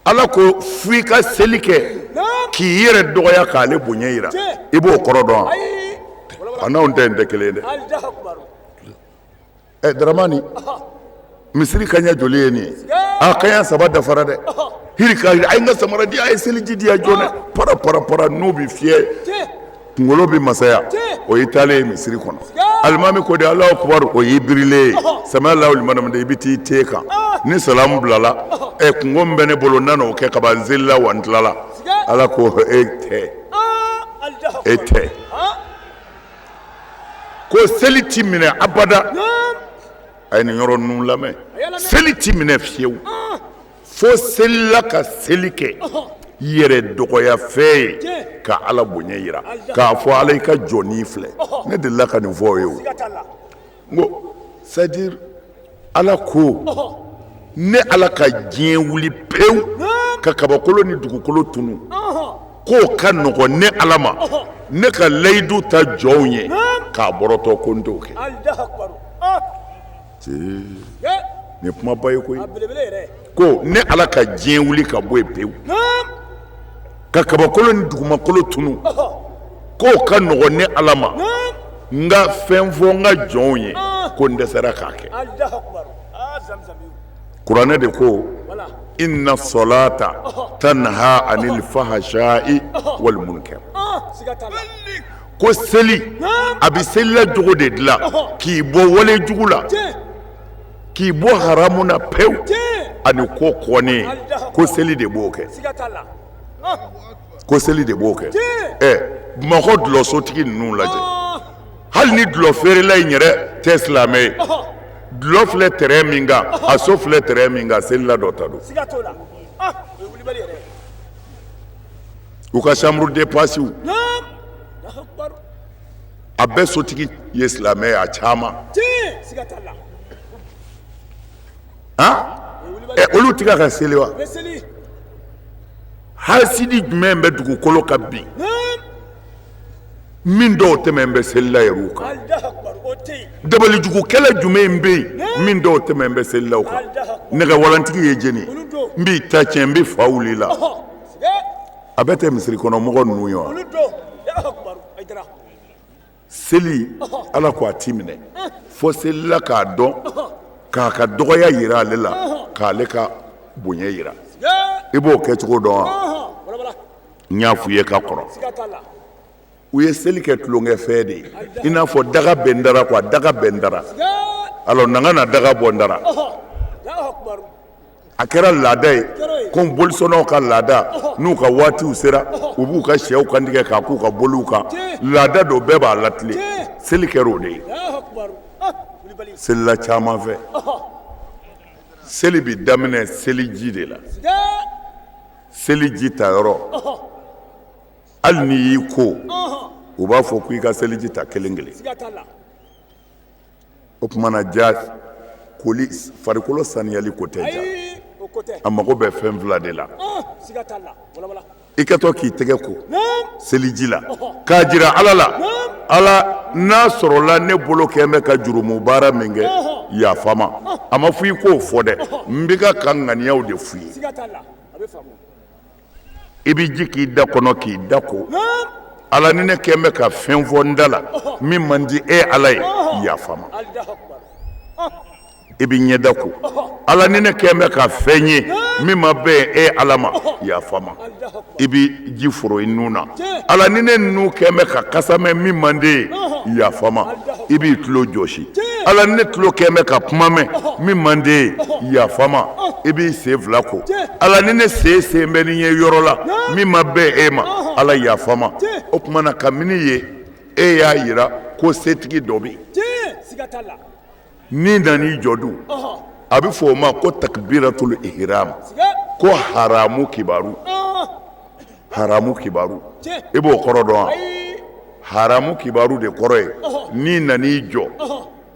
C: Ala ko fo i ka seli kɛ k'i yɛrɛ dɔgɔya k'ale bonya yira. I b'o kɔrɔ dɔn wa? A n'anw ta in tɛ kelen ye dɛ. Ɛ Daramani, misiri kaɲɛ joli ye nin ye? A kaɲɛ saba dafara dɛ. Hiri ka a ye n ka samara di, a ye seliji di yan joona. Para para para, n'u bɛ fiyɛ, kunkolo bɛ masaya. O y'i taalen ye misiri kɔnɔ. Alimami ko de Alahu akubaru, o y'i birilen ye. Sami Alahu liman hamida, i bɛ t'i te kan. Ni salamu bilala, ɛ kunko min bɛ ne bolo, n nan'o kɛ kaban, n selila wa n tilala. Ala ko e tɛ, e tɛ. Ko seli ti minɛ abada. A ye nin yɔrɔ ninnu lamɛn. Seli ti minɛ fiyewu fo selila ka seli kɛ yɛrɛ dɔgɔya fɛn ye ka Ala bonya yira, k'a fɔ Ala i ka jɔnnin filɛ. Ne delila ka nin fɔ o ye. O n ko c'est à dire Ala ko ne Ala ka diɲɛ wuli pewu ka kabakolo ni dugukolo tunu, k'o ka nɔgɔn ne Ala ma ne ka layidu ta jɔnw ye k'a bɔrɔtɔ, ko n t'o kɛ. Nin kumaba ye koyi. Ko ne Ala ka diɲɛ wuli ka bɔ yen pewu ka kabakolo ni dugumakolo tunu, k'o ka nɔgɔn ne Ala ma n ka fɛn fɔ n ka jɔnw ye ko n dɛsɛra k'a kɛ. Kuranɛ de ko inna salata tanha anil fahasha'i wal munkar. Ko seli a bɛ selila jogo de dilan k'i bɔ wale jugu la, k'i bɔ haramu na pewu ani ko kɔnnen. Ko seli de b'o kɛ, ko seli de b'o kɛ. Ɛ Bamakɔ dulɔsotigi ninnu lajɛ, hali ni dulɔ feerela in yɛrɛ tɛ silamɛ ye, dulɔ filɛ terrain min kan, a so filɛ terrain min kan, selila dɔ ta don. U ka chambre de passe, a bɛɛ sotigi ye silamɛ ye, a caman. Ɛ olu tɛ ka seli wa? Hasidi jumɛn bɛ dugukolo kan bi min dɔw tɛmɛn bɛ selila yɛrɛw kan? Dabalijugukɛla jumɛn bɛ yen min dɔw tɛmɛn bɛ selilaw kan? Nɛgɛwalantigi ye jɛni ye? N b'i ta tiɲɛ, n bɛ fa wuli la. A bɛɛ tɛ misiri kɔnɔ mɔgɔ ninnu ye wa? Seli, Ala ko a ti minɛ fo selila k'a dɔn k'a ka dɔgɔya yira ale la, k'ale ka bonya yira. I b'o kɛcogo dɔn wa? N y'a f'u ye ka kɔrɔ. U ye seli kɛ tulonkɛfɛn de ye, i n'a fɔ daga bɛ n dara quoi, daga bɛ n dara. Alors na n ka na daga bɔ n dara. A kɛra laada ye ko bolisɔnnaw ka laada, n'u ka waatiw sera, u b'u ka sɛw kantigɛ k'a k'u ka boliw kan. Laada don, bɛɛ b'a latilen. Seli kɛra o de ye selila caman fɛ. Seli bɛ daminɛ seliji de la. Seliji ta yɔrɔ, hali n'i y'i ko, u b'a fɔ ko i ka seliji ta kelen kelen. O tuma na ja koli, farikolo saniyali ko tɛ ja, a mago bɛ fɛn fila de la. I kɛtɔ k'i tɛgɛ ko seliji la k'a jira Ala la, Ala n'a sɔrɔla ne bolo kɛn bɛ ka jurumu baara min kɛ, yafa ma. A ma fɔ i k'o fɔ dɛ, n bɛ ka ŋaniyaw de f'i ye. I bɛ ji k'i da kɔnɔ k'i da ko. Ala, ni ne kɛn bɛ ka fɛn fɔ n da la min man di e Ala ye, yafa n ma. I bɛ ɲɛda ko. Ala, ni ne kɛn bɛ ka fɛn ye min ma bɛn e Ala ma, yafa n ma. I bɛ ji foro i nun na. Ala, ni ne nun kɛn bɛ ka kasa mɛn min man di e ye, yafa n ma. I b'i tulo jɔsi. Ala, ni ne tulo kɛn bɛ ka kuma mɛn min man di e ye, yafa n ma. I b'i sen fila ko. Ala, ni ne sen sen bɛ ni ye yɔrɔ la min ma bɛn e ma, Ala, yafa n ma. O tuma na, kabini yen e y'a jira ko setigi dɔ bɛ yen. N'i nan'i jɔ dun, a bɛ fɔ o ma ko takbiratul ihram, ko haramu kibaru. Haramu kibaru, i b'o kɔrɔ dɔn wa? Haramu kibaru de kɔrɔ ye n'i nan'i jɔ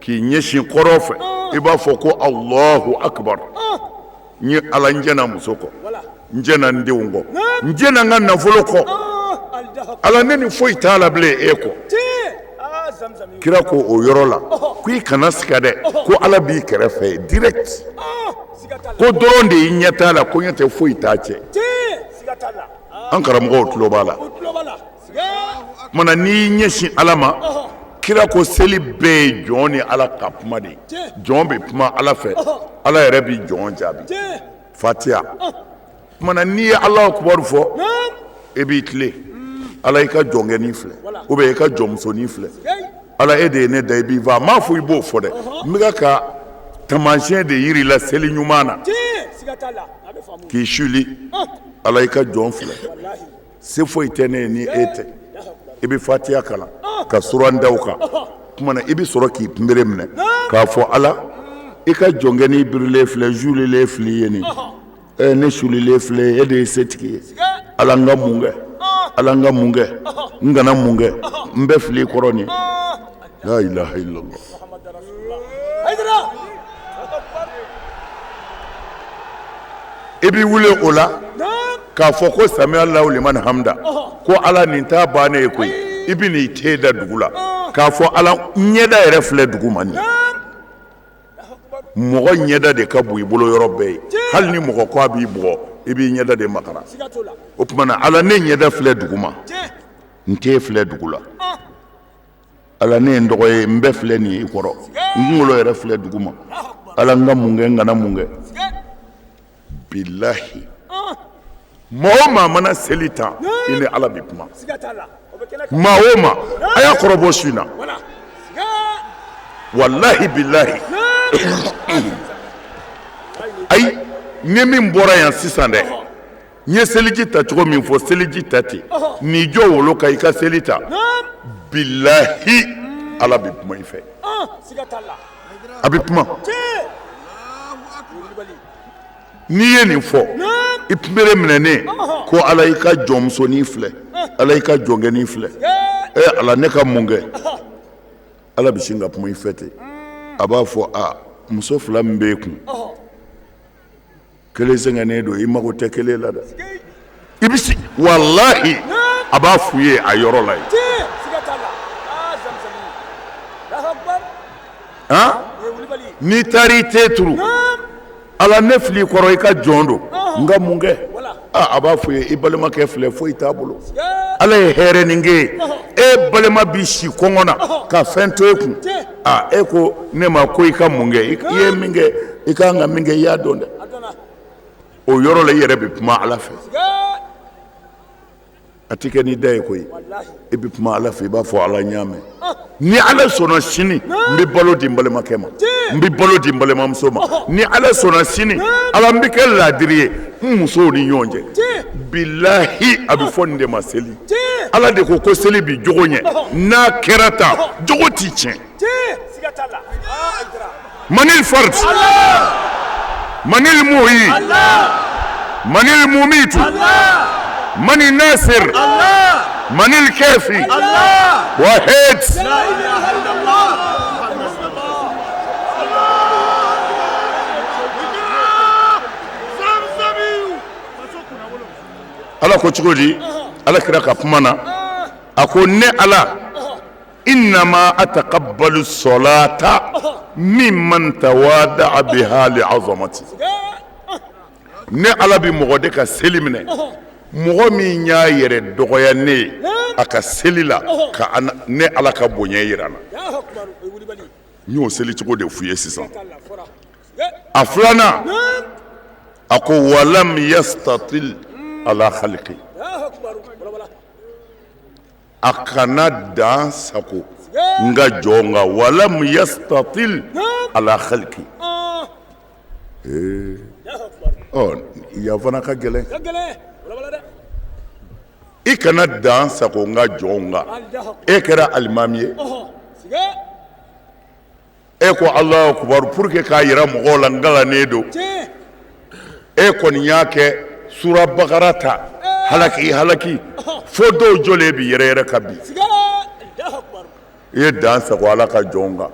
C: k'i ɲɛsin kɔrɔn fɛ, i b'a fɔ ko Alahu akibaru. N ye Ala, n jɛna muso kɔ, n jɛna n denw kɔ, n jɛna n ka nafolo kɔ. Ala, ne ni foyi t'a la bilen e kɔ. Kira ko o yɔrɔ la ko i kana siga dɛ, ko Ala b'i kɛrɛfɛ direct, ko dɔrɔn de y'i ɲɛ t'a la, ko ɲɛ tɛ foyi t'a cɛ. An karamɔgɔw tulo b'a la. Mana n'i y'i ɲɛsin Ala ma, kira ko seli bɛɛ ye jɔn ni Ala ka kuma de ye. Jɔn bɛ kuma Ala fɛ, Ala yɛrɛ bɛ jɔn jaabi. Fatiya mana, n'i ye Alahu akibaru fɔ, e b'i tilen. Ala, i ka jɔnkɛnin filɛ, ou bien i ka jɔnmusonin filɛ. Ala, e de ye ne da, i b'i fa. A m'a fɔ i b'o fɔ dɛ, n bɛ ka taamasiyɛn de yir'i la seli ɲuman na k'i suli. Ala, i ka jɔn filɛ, se foyi tɛ ne ye ni e tɛ. I bɛ fatiya kalan ka suran da o kan. Tuma na, i bɛ sɔrɔ k'i kunbere minɛ k'a fɔ: Ala, i ka jɔnkɛnin birilen filɛ, sulilen filɛ i ye nin ɛ, ne sulilen filɛ, e de ye setigi ye. Ala, n ka mun kɛ? Ala, n ka mun kɛ? N kana mun kɛ? N bɛ fili i kɔrɔ nin. La ilaha illallah. I b'i wuli o la k'a fɔ ko sami Allahu liman hamida, ko Ala, nin t'a bannen ye koyi. I bɛ n'i ten da dugu la k'a fɔ: Ala, ɲɛda yɛrɛ filɛ dugu ma nin. Mɔgɔ ɲɛda de ka bon i bolo yɔrɔ bɛɛ ye. Hali ni mɔgɔ ko a b'i bugɔ, i b'i ɲɛda de makara. O tuma na, Ala, ne ɲɛda filɛ dugu ma, n ten filɛ dugu la. Ala, ne ye n dɔgɔ ye, n bɛɛ filɛ nin ye i kɔrɔ, n kunkolo yɛrɛ filɛ dugu ma. Ala, n ka mun kɛ? N kana mun kɛ? Bilahi, maa o maa mana seli tan, i ni Ala bɛ kuma. Maa o maa a y'a kɔrɔbɔ su in na, walahi bilahi, ayi, ni min bɔra yan sisan dɛ, n ye seliji ta cogo min fɔ, seliji ta ten, n'i jɔ wolo kan i ka seli ta, bilahi, Ala bɛ kuma i fɛ, a bɛ kuma. N'i ye nin fɔ, i kunbere minɛnen ko: Ala, i ka jɔnmusonin filɛ, Ala, i ka jɔnkɛnin filɛ, e Ala, ne ka mun kɛ? Ala bɛ sin ka kuma i fɛ ten. A b'a fɔ: a muso fila min b'e kun, kelen sɛgɛnnen don, i mago tɛ kelen la dɛ. I bɛ si, walahi, a b'a f'u ye a yɔrɔ la yen. Han, n'i taara i ten turu: Ala, ne filɛ i kɔrɔ, i ka jɔn don, n ka mun kɛ? A b'a fɔ ye: i balimakɛ filɛ, foyi t'a bolo, Ala ye hɛrɛ nin kɛ ye. E balima b'i si kɔngɔ na ka fɛn to e kun. Aa, e ko ne ma ko i ka mun kɛ? I ye min kɛ, i ka kan ka min kɛ, i y'a dɔn dɛ. O yɔrɔ la, i yɛrɛ bɛ kuma Ala fɛ. A tɛ kɛ ni da ye koyi, i bɛ kuma Ala fɛ. I b'a fɔ: Ala, n y'a mɛn. Ni Ala sɔnna sini, n bɛ balo di n balimakɛ ma, n bɛ balo di n balimamuso ma. Ni Ala sɔnna sini, Ala, n bɛ kɛ laadiri ye n musow ni ɲɔgɔn cɛ. Bilahi, a bɛ fɔ nin de ma seli. Ala de ko ko seli bi jogo ɲɛ. N'a kɛra tan, jogo ti tiɲɛ. Manil fard, manil muhyi, manil mumitu, manil nasir, manil kafi, wahid. Ala ko cogo di? Ala kira ka kuma na, a ko: ne Ala, innama ataqabbalu salata mimman tawada'a biha li azamati. Ne Ala bi mɔgɔ de ka seli minɛ Mɔgɔ min y'a yɛrɛ dɔgɔya ne ye a ka seli la, ka ne Ala ka bonya jira n na, n y'o seli cogo de f'u ye sisan. A filanan, a ko walam yastatil ala khaliki, a kana dan sago n ka jɔn kan. Walam yastatil ala khaliki, ee ɔ yan fana ka gɛlɛn. I kana dan sago n ka jɔnw kan. E kɛra alimami ye, e ko Alahu akubaru pour que k'a jira mɔgɔw la n kalannen don. E kɔni y'a kɛ sura bakara ta halaki halaki fo dɔw jɔlen bi yɛrɛ yɛrɛ ka bin. I ye dan sago Ala ka jɔnw kan,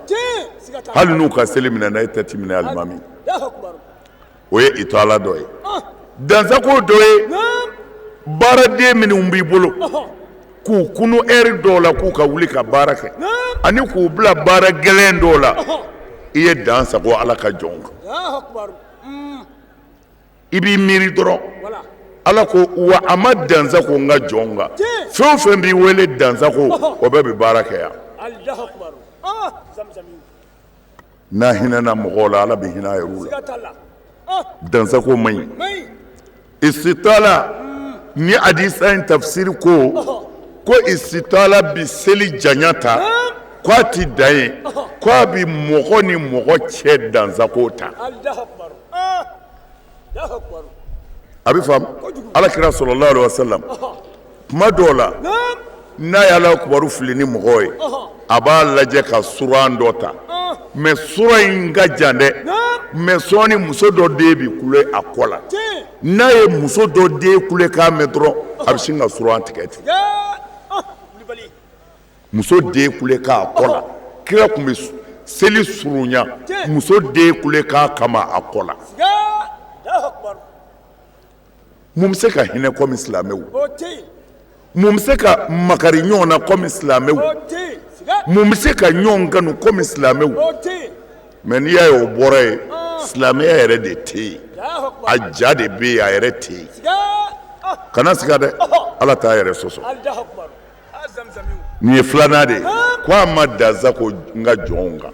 C: hali n'u ka seli minɛna, e ta ti minɛ alimami. O ye itala dɔ ye. Dansago dɔ ye baaraden minnu b'i bolo, k'u kunu ɛri dɔw la k'u ka wuli ka baara kɛ, ani k'u bila baara gɛlɛn dɔw la, i ye dan sago Ala ka jɔnw kan. I b'i miiri dɔrɔn. Ala ko wa a ma dan sago n ka jɔnw kan. Fɛn o fɛn b'i wele dansago, o bɛɛ bɛ baara kɛ yan. N'a hinɛna mɔgɔw la, Ala bɛ hinɛ a yɛrɛw la. Dansago man ɲi. Isitala ni hadisa in tafsiri ko ko isitala bi seli janya ta, ko a ti dan ye, ko a bi mɔgɔ ni mɔgɔ cɛ dansago ta. A bɛ faamu. Ala kira sallallahu alaihi wasallam, tuma dɔw la, n'a ye Alahu akubaru fili ni mɔgɔw ye, a b'a lajɛ ka suran dɔ ta, mais suran in ka jan dɛ, mais sɔɔni muso dɔ den bi kule a kɔ la. N'a ye muso dɔ den kule k'a mɛn dɔrɔn, a bɛ sin ka suran tigɛ ten. Muso den kule k'a kɔ la, kira tun bɛ seli surunya muso den kule k'a kama a kɔ la. Mun bɛ se ka hinɛ kɔmi silamɛw? Mun bɛ se ka makari ɲɔgɔn na kɔmi silamɛw? Mun bɛ se ka ɲɔgɔn kanu kɔmi silamɛw? Mais n'i y'a ye o bɔra yen, silamɛya yɛrɛ de tɛ yen, a ja de bɛ yen, a yɛrɛ tɛ yen. Kana siga dɛ, Ala t'a yɛrɛ sɔsɔ. Nin ye filanan de ye, ko a ma dan sago n ka jɔnw kan,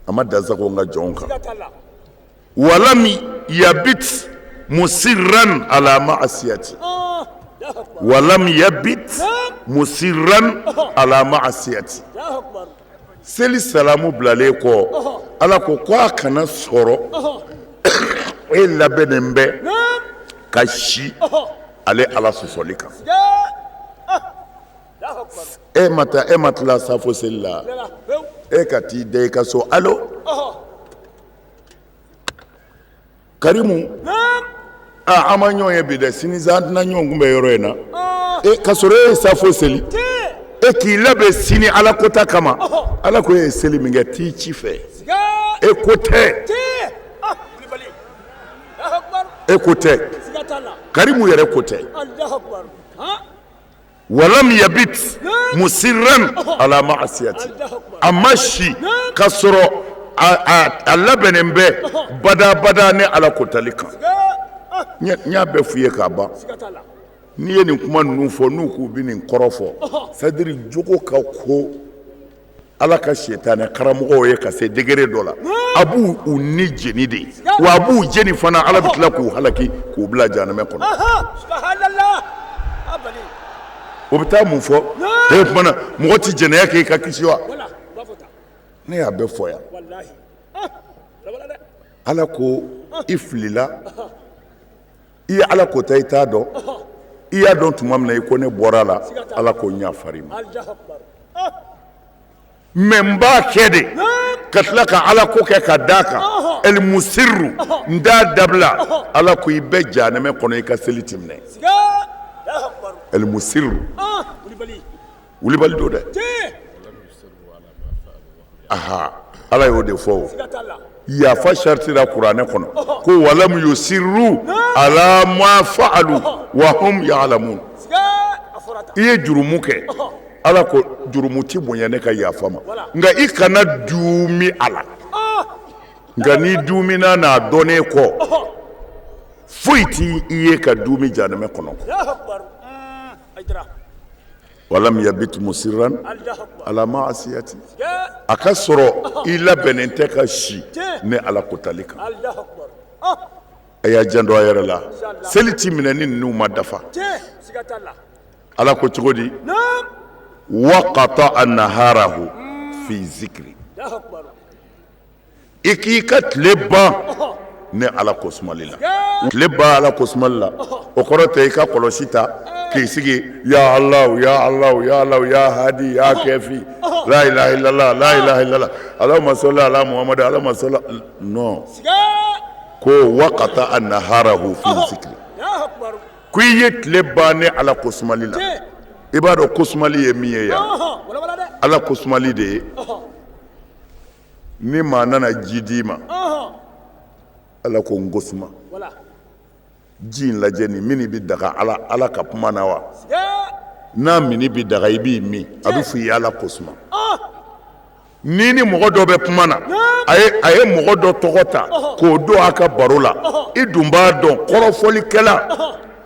C: a ma dan sago n ka jɔnw kan. Walam yabit musirran ala ma'asiyati, walam yabit musirran ala ma'asiyati. Seli salamu bilalen kɔ, Ala ko ko a kana sɔrɔ e labɛnnen bɛ ka si ale Ala sɔsɔli kan. E ma taa, e ma tila safo seli la, e ka t'i da i ka so, alo Karimu, aa an ma ɲɔgɔn ye bi dɛ, sini sa an tɛna ɲɔgɔn kunbɛn yɔrɔ in na. E ka sɔrɔ e ye safo seli, e k'i labɛn sini Ala kota kama. Ala ko e ye seli min kɛ, t'i ci fɛ, e ko tɛ, e ko tɛ, Karimu yɛrɛ ko tɛ. Walam yabit musirran ala ma'asiyati, a ma si ka sɔrɔ a labɛnnen bɛ badabada ne Ala kotali kan. N y'a bɛɛ f'u ye k'a ban. N'i ye nin kuma ninnu fɔ, n'u k'u bɛ nin kɔrɔ fɔ, c'est à dire jogo ka ko Ala ka sitanɛ karamɔgɔw ye ka se degré dɔ la, a b'u u ni jeni de, wa a b'u jeni fana, Ala bɛ tila k'u halaki k'u bila jahanamɛ kɔnɔ. O bɛ taa mun fɔ? E tuma na mɔgɔ tɛ jɛnɛya kɛ i ka kisi wa? Ne y'a bɛɛ fɔ yan. Ala ko i filila, i ye Ala kota, i t'a dɔn, i y'a dɔn tuma min na i ko ne bɔra a la, Ala ko n yafar'i ma. Mais n b'a kɛ de ka tila ka Ala ko kɛ ka d'a kan el musirru, n t'a dabila. Ala ko i bɛ jahanamɛ kɔnɔ, i ka seli ti minɛ. El musirru, wulibali don dɛ. Aha, Ala y'o de fɔ. O yafa sariti la kuranɛ kɔnɔ ko walam yusirru ala ma fa'alu wa hum ya'lamun. I ye jurumu kɛ, Ala ko jurumu ti bonya ne ka yafa ma, nka i kana duumi a la. Nka n'i duumina n'a dɔnnen kɔ, Foyi t'i ye ka duumi janɛmɛ kɔnɔ. Walam yabit musirran ala maasiyati. A ka sɔrɔ i labɛnnen tɛ ka si ne Ala kotali kan. A y'a janto a yɛrɛ la, seli ti minɛ ni ninnu ma dafa. Ala ko cogo di? Wa qata'a naharahu fi zikri. I k'i ka tile ban ne Ala kosumali la. Tile ban Ala kosumali la, o kɔrɔ tɛ i ka kɔlɔsi ta k'i sigi ya Allah ya Allah ya Allah ya hadi ya kafi la ilaha illallah la ilaha illallah Allahumma salli ala Muhammad Allahumma salli. Non, ko wa qata'a naharahu fi zikri, ko i ye tile ban ne Ala kosumali la. I b'a dɔn kosumali ye min ye yan, Ala kosumali de ye ni maa nana ji d'i ma, Ala ko n kosuma, ji in lajɛ nin minni bɛ daga Ala Ala ka kuma na wa? N'a minni bɛ daga i b'i min, a bɛ fɔ i ye Ala kosuma. Ni ni mɔgɔ dɔ bɛ kuma na, a ye mɔgɔ dɔ tɔgɔ ta k'o don a ka baro la, i dun b'a dɔn kɔrɔfɔlikɛla,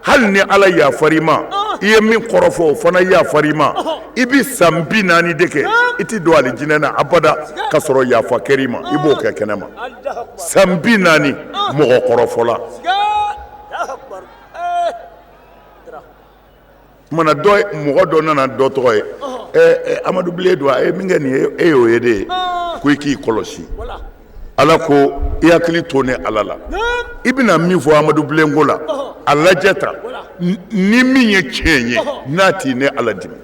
C: hali ni Ala yafar'i ma, i ye min kɔrɔfɔ o fana yafar'i ma, i bɛ san 40 de kɛ i tɛ don alijinɛ na abada ka sɔrɔ yafa kɛr'i ma, i b'o kɛ kɛnɛ ma. San 40 mɔgɔ kɔrɔfɔla. Kumana dɔ mɔgɔ dɔ nana dɔ tɔgɔ ye ɛ Amadu Bilen don, a ye min kɛ nin ye, e y'o ye de ye, ko i k'i kɔlɔsi. Ala ko i hakili to ne Ala la, i bɛna min fɔ Amadu Bilen ko la, a lajɛ ta ni min ye tiɲɛ ye, n'a t'i ne Ala dimi,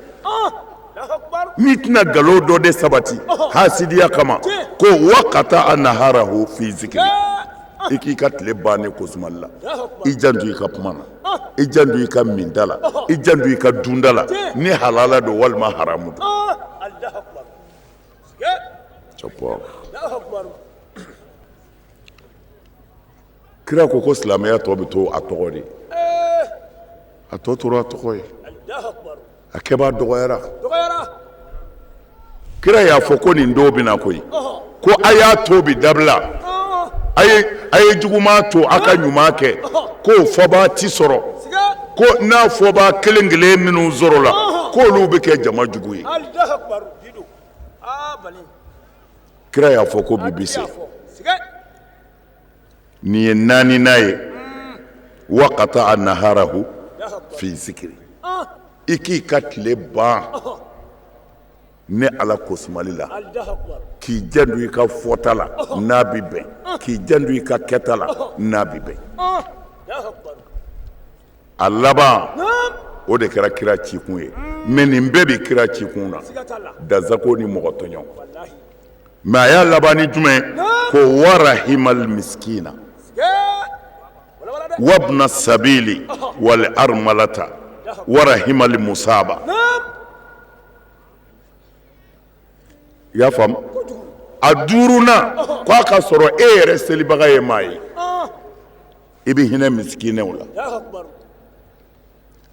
C: n'i tɛna nkalon dɔ de sabati hasidiya kama. Ko wa qata'a naharahu fi zikri, i k'i ka tile ban ne kosumali la. I janto i ka kuma na, i janto i ka minta la, i janto i ka dunda la, ni halala don walima haramu don. Kira ko ko silamɛya tɔ bɛ to a tɔgɔ de, a tɔ tora a tɔgɔ ye, a kɛbaa dɔgɔyara. Kira y'a fɔ ko nin don bɛ na koyi, ko a y'a to bi dabila, a ye juguman to a ka ɲuman kɛ, k'o fɔbaa ti sɔrɔ, ko n'a fɔbaa kelen kelen minnu sɔrɔla, k'olu bɛ kɛ jama jugu ye. Kira y'a fɔ ko bi bi se nin ye naaninan ye, wa qata'a naharahu fi zikri, i k'i ka tile ban ne Ala kosumali la, k'i janto i ka fɔta la n'a bɛ bɛn, k'i janto i ka kɛta la n'a bɛ bɛn. A laban o de kɛra kira cikun ye, mais nin bɛɛ bɛ kira cikun na, dansago ni mɔgɔ tɔɲɔ. Mais a y'a laban ni jumɛn? Ko warahimal miskina wabna sabili wal armalata warahimal musaba. I y'a faamu? A duurunan, ko a ka sɔrɔ e yɛrɛ selibaga ye maa ye, i bɛ hinɛ misikinɛw la.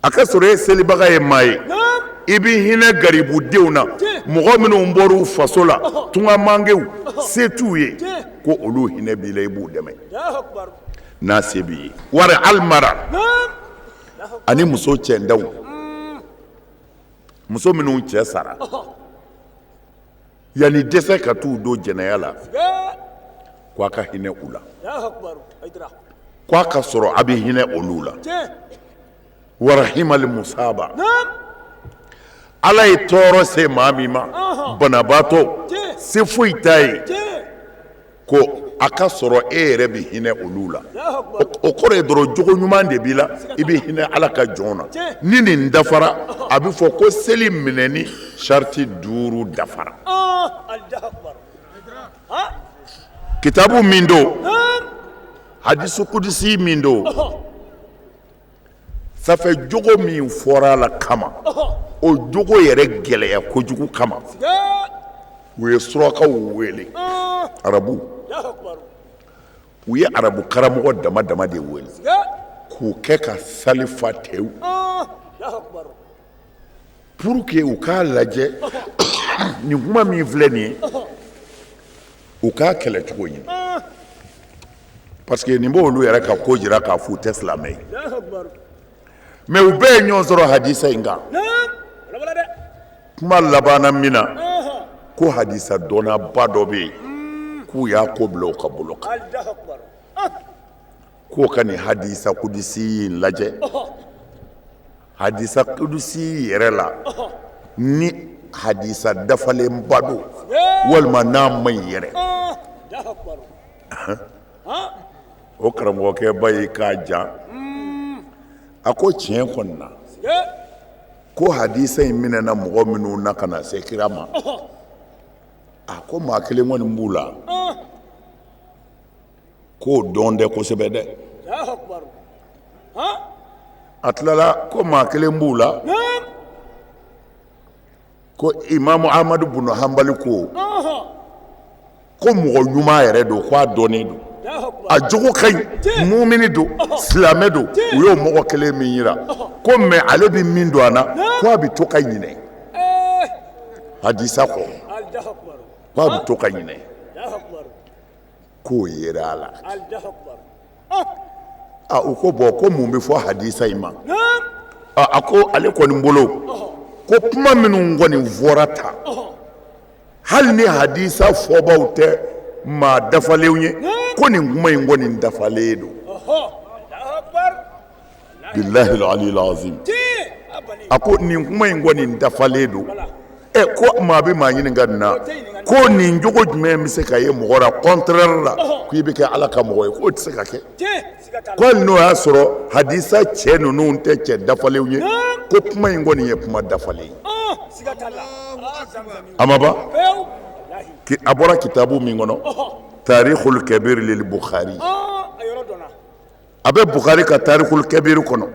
C: A ka sɔrɔ e selibaga ye maa ye, i bɛ hinɛ garibudenw na, mɔgɔ minnu bɔra u faso la, tungamankew, se t'u ye, ko olu hinɛ b'i la, i b'u dɛmɛ n'a se b'i ye. Wari alimara ani muso cɛntanw, muso minnu cɛ sara, yanni dɛsɛ ka t'u don jɛnɛya la, ko a ka hinɛ u la, ko a ka sɔrɔ a bɛ hinɛ olu la. Warahimali musaba, Ala ye tɔɔrɔ se maa min ma, banabaatɔ, se foyi t'a ye, ko a ka sɔrɔ e yɛrɛ bɛ hinɛ olu la. O kɔrɔ ye dɔrɔn jogo ɲuman de b'i la, i bɛ hinɛ Ala ka jɔn na. Ni nin dafara, a bɛ fɔ ko seli minɛni sariti duuru dafara. Kitabu min don, hadisu kudisi min don, ça fait jogo min fɔra a la kama, o jogo yɛrɛ gɛlɛya kojugu kama, u ye surakaw wele, arabu, u ye arabu karamɔgɔ dama dama de wele k'u kɛ ka sali fa tewu pour que u k'a lajɛ nin kuma min filɛ nin ye, u k'a kɛlɛcogo ɲini. Parce que nin b'olu yɛrɛ ka ko jira k'a f'u tɛ silamɛ ye. Mais u bɛɛ ye ɲɔgɔn sɔrɔ hadisa in kan. Kuma labanna min na, ko hadisa dɔnnaba dɔ bɛ yen k'u y'a ko bila o ka bolo kan, k'o ka nin hadisa kudisi in lajɛ. Hadisa kudusi yɛrɛ la, ni hadisa dafalenba don walima n'a man ɲi yɛrɛ. O karamɔgɔkɛba y'i k'a jan, a ko tiɲɛ kɔni na, ko hadisa in minɛna mɔgɔ minnu na ka na se kira ma, a ko maa kelen kɔni b'u la k'o dɔn tɛ kosɛbɛ dɛ. A tilala ko maa kelen b'u la ko imamu Ahmadu bunu Hanbali ko ko mɔgɔ ɲuman yɛrɛ don, ko a dɔnnen don, a jogo ka ɲi, mumini don, silamɛ don. U y'o mɔgɔ kelen min yira ko mais ale bɛ min don a na, ko a bɛ to ka ɲinɛ hadisa kɔ, ko a bɛ to ka ɲinɛ, k'o yera a la. A u ko bon, ko mun bɛ fɔ hadisa in ma? A ko ale kɔni bolo, ko kuma minnu kɔni fɔra tan, hali ni hadisa fɔbaw tɛ maa dafalenw ye, ko nin kuma in kɔni dafalen don. Bilahi aliyil azim. A ko nin kuma in kɔni dafalen don. Ɛ, ko maa bɛ maa ɲininka nin na, ko nin jogo jumɛn bɛ se ka ye mɔgɔ la contraire la k'i bɛ kɛ Ala ka mɔgɔ ye? K'o tɛ se ka kɛ. Ko hali n'o y'a sɔrɔ hadisa cɛ ninnu tɛ cɛ dafalenw ye, ko kuma in kɔni ye kuma dafalen ye. A ma ban, a bɔra kitabu min kɔnɔ, Tarihul Kabir lil Bukhari, a bɛ Bukhari ka Tarihul Kabir kɔnɔ,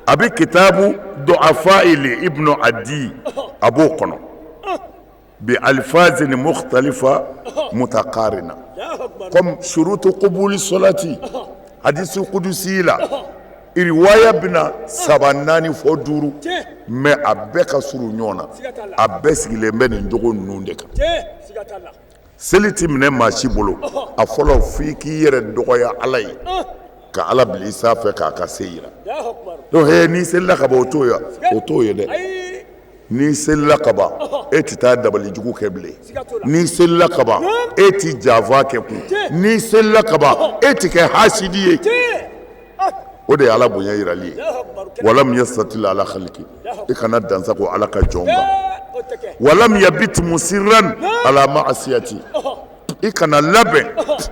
C: a bɛ kitabu Du'afa li Ibnu Adi, a b'o kɔnɔ bi alifazin mukhtalifa mutaqarina, comme shurutu qubuli salati, hadisi kudusi la riwaya bɛna saba, naani fɔ duuru, mais a bɛɛ ka surun ɲɔgɔn na, a bɛɛ sigilen bɛ nin jogo ninnu de kan. Seli ti minɛ maa si bolo, a fɔlɔ f'i k'i yɛrɛ dɔgɔya Ala ye, ka Ala bila i sanfɛ, k'a ka se yira. Donc he, n'i selila ka ban, o t'o ye, o t'o ye dɛ. N'i selila ka ban, e tɛ taa dabali jugu kɛ bilen. N'i selila ka ban, e tɛ janfa kɛ kun. N'i selila ka ban, e tɛ kɛ hasidi ye. O de ye Ala bonya yirali ye. Walam yastatil ala khaliki, i kana dansago Ala ka jɔn kan. Walam yabit musirran ala ma'asiyati, i kana labɛn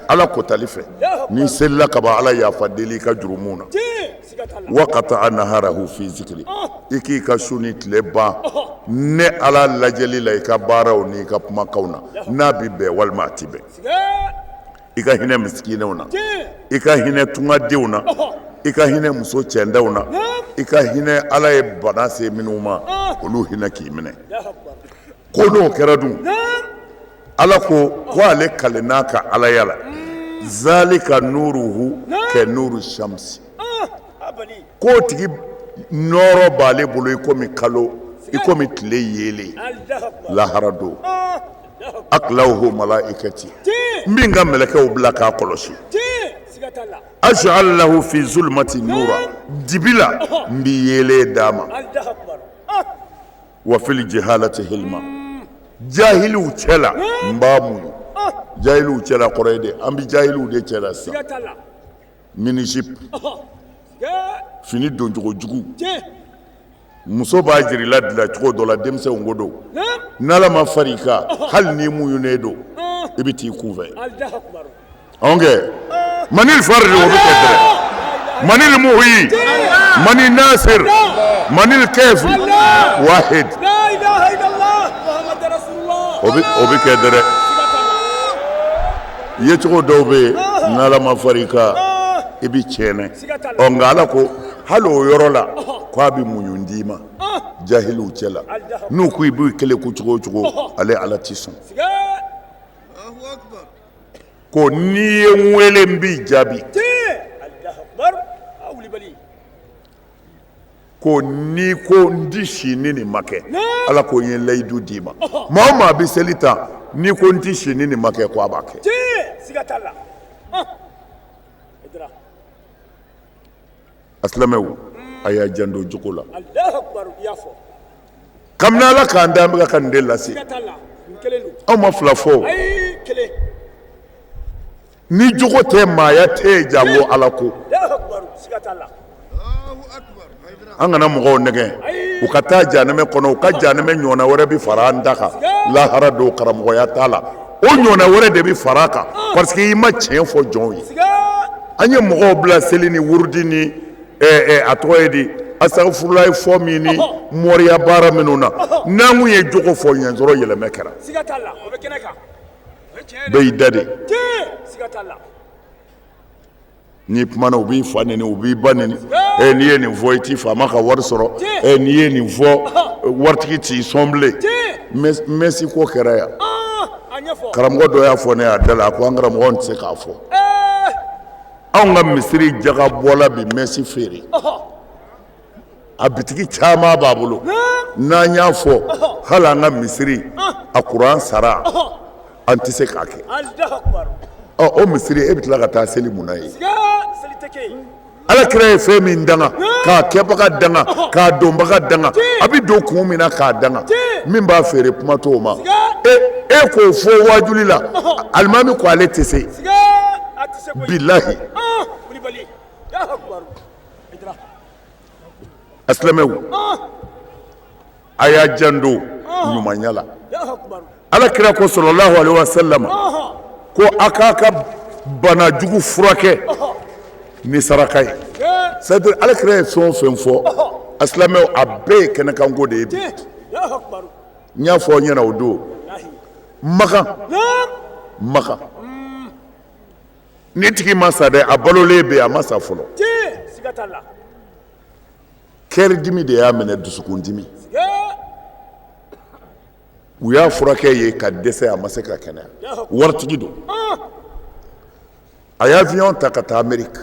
C: Ala kotali fɛ. N'i selila ka ban, Ala yafa deli i ka jurumu na. Wa qata'a naharahu fi zikri, i k'i ka su ni tile ban ne Ala lajɛli la, i ka baaraw n'i ka kumakanw na, n'a bɛ bɛn walima a tɛ bɛn. I ka hinɛ misikinɛw na, i ka hinɛ tungadenw na, i ka hinɛ muso cɛntanw na, i ka hinɛ Ala ye bana se minnu ma, olu hinɛ k'i minɛ. Ko n'o kɛra dun, Ala ko ko ale kalen'a ka alaya la, zalika nuruhu kɛ nuru shamsi, k'o tigi nɔɔrɔ b'ale bolo i komi kalo, i komi tile yeelen lahara don. Aklawuhu malaikati, n bɛ n ka mɛlɛkɛw bila k'a kɔlɔsi. Aj'al lahu fi zulmati nura, dibi la n bɛ yeelen d'a ma. Wa fil jihalati hilma, jahiliw cɛ la n b'a muɲu. Jahiliw cɛ la kɔrɔ ye de, an bɛ jahiliw de cɛ la sisan. Mini-jupe, fini doncogo jugu, muso b'a jira i la dilancogo dɔ la, denmisɛnw ko don, n'Ala ma far'i kan, hali n'i muɲunen don, i bɛ t'i kunfɛ. Anw kɛ manil faridi, o bɛ kɛ dɛrɛ. Manil muhyi, manil nasir, manil kafi wahid, o bɛ kɛ dɛrɛ. Yecogo dɔw bɛ yen, n'Ala ma far'i kan, i bɛ tiɲɛ. Ɔ, nka Ala ko hali o yɔrɔ la k'a bɛ muɲu d'i ma jahiliw cɛ la. N'u ko i b'u keleku cogo o cogo, ale Ala t'i sɔn. Ko n'i ye n wele, n b'i jaabi. Ko n'i ko n ti si ni nin ma kɛ, Ala ko n ye layidu d'i ma, maa o maa bɛ seli ta, n'i ko n ti si ni nin ma kɛ, ko a b'a kɛ. A silamɛw, a y'a janto jogo la. Kabini Ala k'an da, an bɛ ka nin de lase. Anw ma fila fɔ. Ni jogo tɛ, maaya tɛ yen, janko Ala ko. An kana mɔgɔw nɛgɛn u ka taa janɛmɛ kɔnɔ. U ka janɛmɛ ɲɔgɔnna wɛrɛ bɛ fara an ta kan lahara don. Karamɔgɔya t'a la, o ɲɔgɔnna wɛrɛ de bɛ fara a kan, parce que i ma tiɲɛ fɔ jɔnw ye. An ye mɔgɔw bila seli ni wurudi ni a tɔgɔ ye di, asafurulayi fɔ min ni moriya baara minnu na, n'an kun ye jogo fɔ yen sɔrɔ, yɛlɛmɛ kɛra. Bɛɛ y'i da de. N'i kumana, u b'i fa neni, u b'i ba neni. Ɛ, n'i ye nin fɔ, i t'i faama ka wari sɔrɔ. Ɛ, n'i ye nin fɔ, waritigi t'i sɔn bilen. Mɛsi ko kɛra yan. Karamɔgɔ dɔ y'a fɔ ne y'a da la, a ko an karamɔgɔ tɛ se k'a fɔ, anw ka misiri jaga bɔla bi mɛsi feere, a bitigi caman b'a bolo. N'an y'a fɔ, hali an ka misiri a kuran sara, an tɛ se k'a kɛ. Ɔ, o misiri, e bɛ tila ka taa seli mun na ye? Ala kira ye fɛn min danga, k'a kɛbaga danga, k'a donbaga danga, a bɛ don kun min na k'a danga, min b'a feere, kuma t'o ma. E e k'o fɔ wajuli la, alimami ko ale tɛ se. Bilahi, a silamɛw, a y'a janto ɲumanya la. Ala kira ko sallallahu alaihi wasallam ko a k'a ka bana jugu furakɛ ni saraka ye. C'est à dire, ala kira ye fɛn o fɛn fɔ, a silamɛw, a bɛɛ ye kɛnɛkanko de ye bi. N y'a fɔ aw ɲɛna o don Makan. Makan, ni tigi ma sa dɛ, a balolen bɛ yen, a ma sa fɔlɔ. Kɛridimi de y'a minɛ, dusukundimi. U y'a furakɛ ye ka dɛsɛ, a ma se ka kɛnɛya. Waritigi don. A ye avion ta ka taa Ameriki.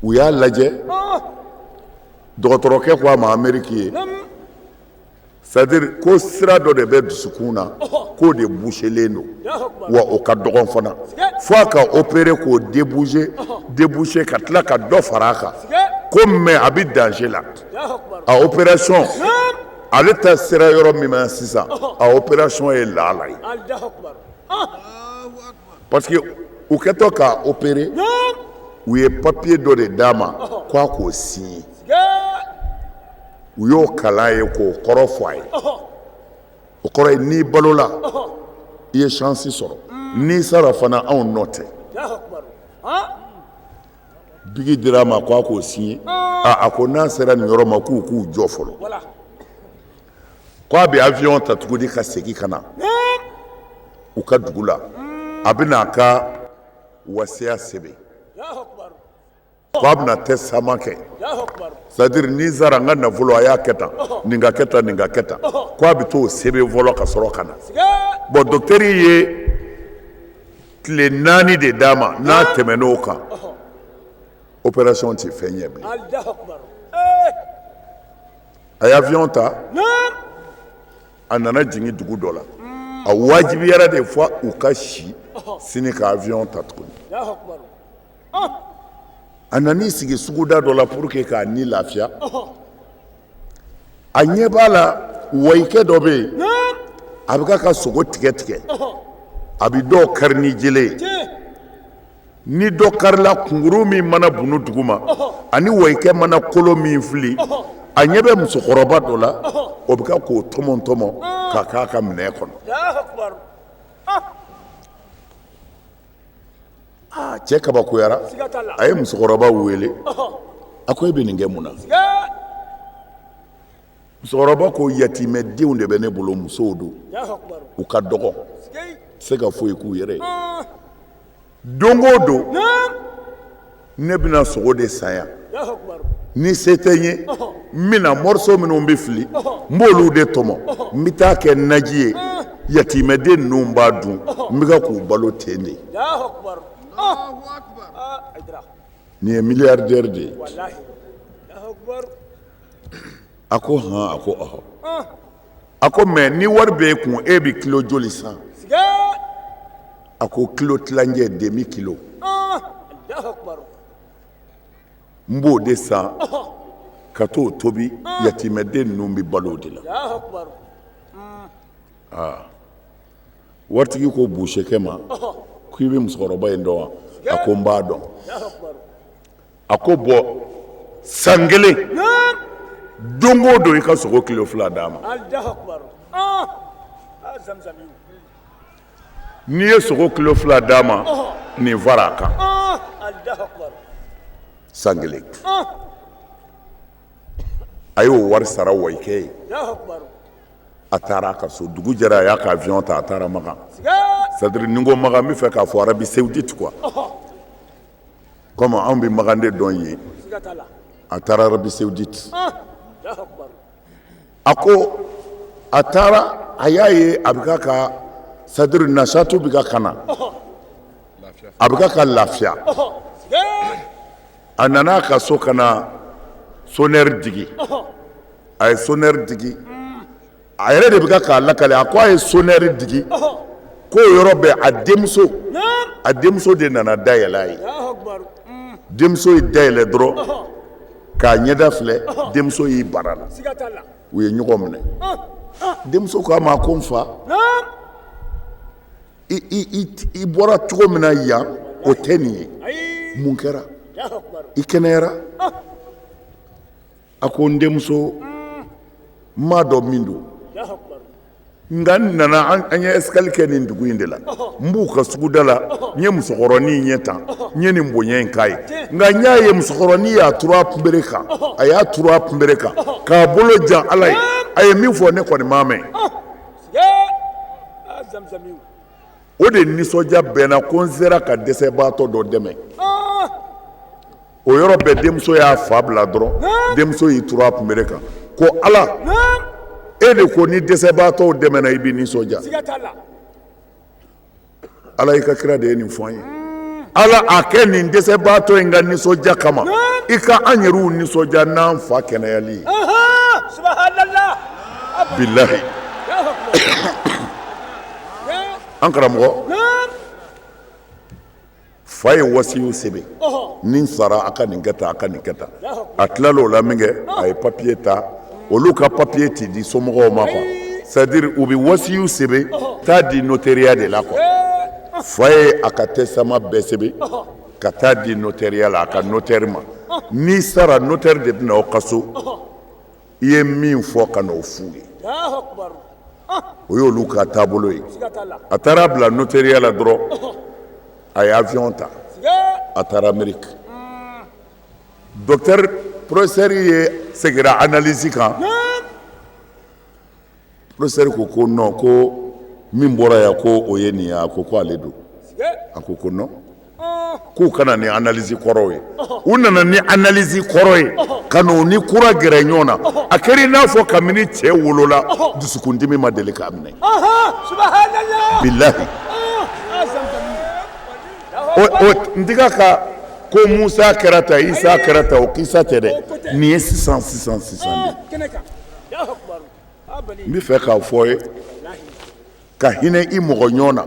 C: U y'a lajɛ, dɔgɔtɔrɔkɛ ko a ma Ameriki ye, c'est à dire ko sira dɔ de bɛ dusukun na, k'o de bouchelen don, wa o ka dɔgɔn fana, fo a ka opérer k'o déboucher, déboucher, ka tila ka dɔ fara a kan ko, mais a bɛ danger la. A opération, ale ta sera yɔrɔ min ma sisan, a opération ye laala ye, parce que u kɛtɔ k'a opérer, u ye papier dɔ de d'a ma k'a k'o signer. U y'o kalan ye k'o kɔrɔ fɔ a ye. O kɔrɔ ye, n'i balola, i ye chance sɔrɔ, n'i sara fana, anw nɔ tɛ. Bigi dira a ma ko a k'o signer. A ko n'a sera nin yɔrɔ ma, k'u k'u jɔ fɔlɔ, k'a bɛ avion ta tuguni ka segin ka na u ka dugu la, a bɛna a ka wasiya sɛbɛn, k'a bɛna testament kɛ, c'est à dire ni sara, n ka nafolo, a y'a kɛ tan, nin ka kɛ tan, nin ka kɛ tan, k'a bɛ t'o sɛbɛn fɔlɔ ka sɔrɔ ka na. Bon, docteur ye tile 4 de d'a ma. N'a tɛmɛn'o kan, opération tɛ fɛn ɲɛ bilen. A ye avion ta, a nana jigin dugu dɔ la. A wajibiyara de fɔ u ka si sini ka avion ta tuguni. A nan'i sigi suguda dɔ la pour que k'a ni lafiya. A ɲɛ b'a la, wɔyikɛ dɔ bɛ yen, a bɛ ka sogo tigɛ tigɛ, a bɛ dɔw kari ni jele ye. Ni dɔ karila, kunkuru min mana bunu duguma ani wɔyikɛ mana kolo min fili, a ɲɛ bɛ musokɔrɔba dɔ la, o bɛ ka k'o tɔmɔ tɔmɔ k'a k'a ka minɛn kɔnɔ. Aa, cɛ kabakoyara. A ye musokɔrɔba wele, a ko e bɛ nin kɛ mun na? Musokɔrɔba ko yatimɛdenw de bɛ ne bolo, musow don, u ka dɔgɔ, se ka foyi k'u yɛrɛ ye. Don o don, ne bɛna sogo de san yan. Ni se tɛ n ye, n bɛna morceau minnu bɛ fili, n b'olu de tɔmɔ, n bɛ taa kɛ naji ye, yatimɛden ninnu b'a dun. N bɛ ka k'u balo ten de. Nin ye milliardaire de ye. A ko hɔn? A ko ɔhɔ. A ko mais ni wari bɛ e kun, e bɛ kilo joli san? A ko kilo tilancɛ, demi kilo. N b'o de san ka t'o tobi, yatimɛden ninnu bɛ balo o de la. Aa, waritigi ko busekɛ ma ko i bɛ musokɔrɔba in dɔn wa? A ko n b'a dɔn. A ko bɔn, san kelen don o don i ka sogo kilo 2 d'a ma. N'i ye sogo kilo 2 d'a ma, nin fara a kan. San kelen a y'o wari sara wɔyikɛ ye. A taara a ka so, dugu jɛra, a y'a ka avion ta, a taara Makan. C'est-à-dire ni n ko Makan, n bɛ fɛ k'a fɔ Arabie Saoudite quoi, comme anw bɛ Makan de dɔn yen. A taara Arabie Saoudite. A ko a taara, a y'a ye a bɛ ka, c'est-à-dire nasatu bɛ ka na, a bɛ ka lafiya. A nana a ka so ka na sonneur digi. A ye sonneur digi, a yɛrɛ de bɛ ka k'a lakale. A ko a ye sonneur digi k'o yɔrɔ bɛɛ, a denmuso de nana da yɛlɛ a ye. Denmuso ye da yɛlɛ dɔrɔn k'a ɲɛda filɛ, denmuso y'i bara la, u ye ɲɔgɔn minɛ. Denmuso ko a ma ko n fa, i bɔra cogo min na yan, o tɛ nin ye. Mun kɛra? I kɛnɛyara? A ko n denmuso, n m'a dɔn min don, nka n nana, an ye escale kɛ nin dugu in de la. N b'u ka suguda la, n ye musokɔrɔnin ɲɛ tan, n ye nin bonya in k'a ye, nka n y'a ye musokɔrɔnin y'a turu a kunbere kan, a y'a turu a kunbere kan k'a bolo jan Ala ye. A ye min fɔ, ne kɔni m'a mɛn. O de nisɔndiya bɛnna ko n sera ka dɛsɛbaatɔ dɔ dɛmɛ. O yɔrɔ bɛɛ, denmuso y'a fa bila dɔrɔn, denmuso y'i turu a kunbere kan ko Ala, e de ko ni dɛsɛbaatɔw dɛmɛna, i bɛ nisɔndiya. Ala, i ka kira de ye nin fɔ an ye. Ala, a kɛ nin dɛsɛbaatɔ in ka nisɔndiya kama, i ka an yɛrɛw nisɔndiya n'an fa kɛnɛyali ye. Bilahi, an karamɔgɔ fa ye wasiyu sɛbɛn: ni n sara, a ka nin kɛ tan, a ka nin kɛ tan. A tilal'o la min kɛ, a ye papiye ta. Olu ka papiye ti di somɔgɔw ma quoi, c'est à dire u bɛ wasiyu sɛbɛn taa di notariat de la quoi. Fa ye a ka testament bɛɛ sɛbɛn ka taa di notariat la, a ka notaire ma. N'i sara, notaire de bɛ na aw ka so, i ye min fɔ, ka n'o f'u ye. O y'olu ka taabolo ye. A taara bila notariat la dɔrɔn, a ye avion ta, a taara Amérique. Docteur, professeur ye seginna analyse kan. Professeur ko ko non, ko min bɔra yan, ko o ye nin ye. A ko ko ale don. A ko ko non, k'u ka na ni analyse kɔrɔw ye. U nana ni analyse kɔrɔ ye ka n'o ni kura gɛrɛ ɲɔgɔn na. A kɛra i n'a fɔ kabini cɛ wolola, dusukundimi ma deli k'a minɛ. Bilahi, o n tɛ ka ko Musa kɛra ta, Isa kɛra ta, o kisa tɛ dɛ. Nin ye sisan sisan sisan de. N bɛ fɛ k'a fɔ ye, ka hinɛ i mɔgɔ ɲɔgɔn na,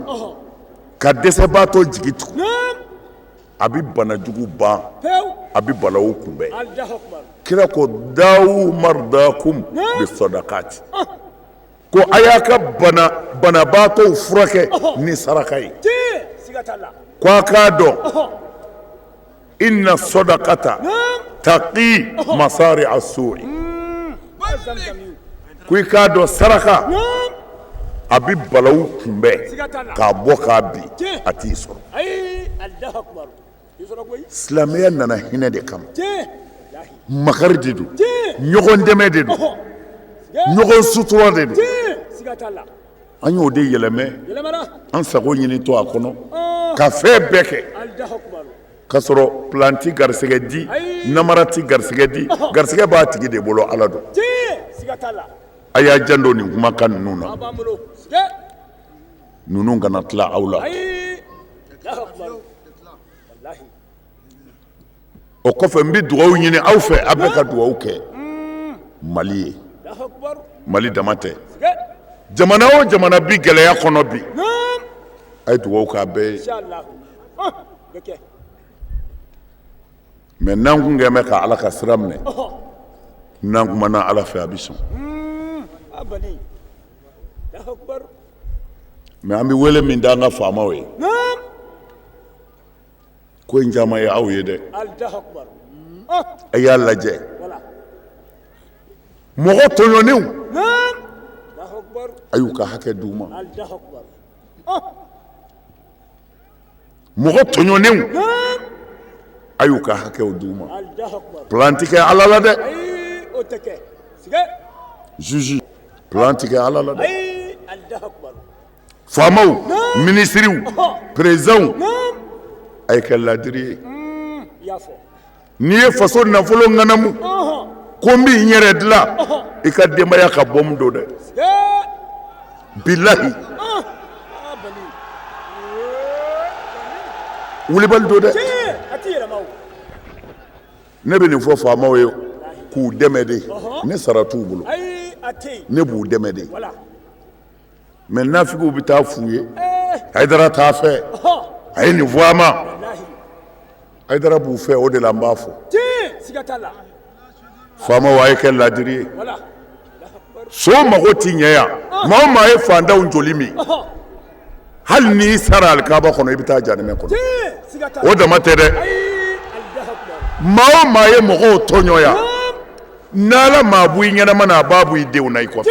C: ka dɛsɛbaatɔ jigi tugu, a bɛ banajugu ban, a bɛ balawu kunbɛn. Kira ko dawu mardakum bi sadakati, ko a y'a ka bana banabaatɔw furakɛ ni saraka ye. Ko a k'a dɔn, inna sadakata taqi masari asu'i, ko i k'a dɔn, saraka a bɛ balawu kunbɛn k'a bɔ k'a bin, a t'i sɔrɔ. Silamɛya nana hinɛ de kama, makari de don, ɲɔgɔn dɛmɛ de don, ɲɔgɔn sutura de don. An y'o de yɛlɛmɛ, an sago ɲini to a kɔnɔ ka fɛn bɛɛ kɛ k'a sɔrɔ plan ti garisɛgɛ di, namara ti garisɛgɛ di. Garisɛgɛ b'a tigi de bolo, Ala don. A y'a janto nin kumakan ninnu na, ninnu kana tila aw la. O kɔfɛ, n bɛ dugawu ɲini aw fɛ, aw bɛ ka dugawu kɛ Mali ye. Mali dama tɛ, jamana o jamana bi gɛlɛya kɔnɔ bi, a ye dugawu k'a bɛɛ ye. Mais n'an kun kɛn bɛ ka Ala ka sira minɛ, n'an kumana Ala fɛ, a bɛ sɔn. Mais an bɛ wele min da an ka faamaw ye, ko in caman ye aw ye dɛ. A y'a lajɛ, mɔgɔ tɔɲɔnenw, a y'u ka hakɛ d'u ma. Mɔgɔ tɔɲɔnenw, a y'u ka hakɛw d'u ma. Plan tɛ kɛ Ala la dɛ. Juge, plan tɛ kɛ Ala la dɛ. Faamaw, minisiriw, présidentw, a ye kɛ ladiri ye. N'i ye faso nafolo ŋanamu ko n b'i yɛrɛ dilan, i ka denbaya ka bɔmu don dɛ. Bilahi, wulibali don dɛ. Ne bɛ nin fɔ faamaw ye k'u dɛmɛ de. Ne sara t'u bolo, ne b'u dɛmɛ de. Mais nafigiw bɛ taa f'u ye, Hayidara t'a fɛ, a ye nin fɔ a ma. Hayidara b'u fɛ, o de la n b'a fɔ. Faamaw, a ye kɛ ladiri ye. So mago ti ɲɛ yan. Maa o maa ye fantanw joli min, hali n'i sara alikaba kɔnɔ, i bɛ taa jahanamɛ kɔnɔ. O dama tɛ dɛ. Maa o maa ye mɔgɔw tɔɲɔ yan, n'Ala m'a bɔ i ɲɛnama na, a b'a bɔ i denw na i kɔfɛ.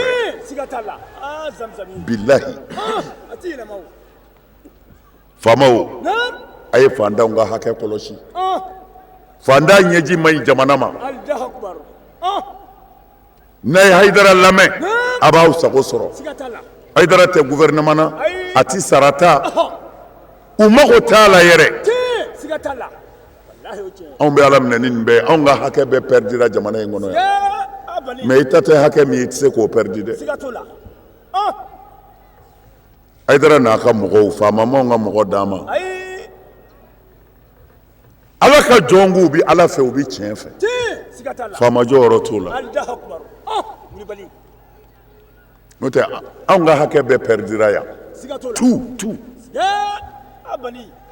C: Bilahi, faamaw, a ye fantanw ka hakɛ kɔlɔsi. Fantan ɲɛji man ɲi jamana ma. N'a ye Hayidara lamɛn, a b'aw sago sɔrɔ. Hayidara tɛ gouvernement na, a ti sara ta, u mago t'a la yɛrɛ. Anw bɛ Ala minɛ ni nin bɛɛ ye. Anw ka hakɛ bɛɛ pɛridira jamana in kɔnɔ yan. Mais i ta tɛ hakɛ min ye, i tɛ se k'o pɛridi dɛ. Hayidara n'a ka mɔgɔw, faama m'anw ka mɔgɔ d'an ma. Ala ka jɔn k'u bɛ Ala fɛ, u bɛ tiɲɛ fɛ, faama jɔyɔrɔ t'o la. N'o tɛ, anw ka hakɛ bɛɛ pɛridira yan, tout tout.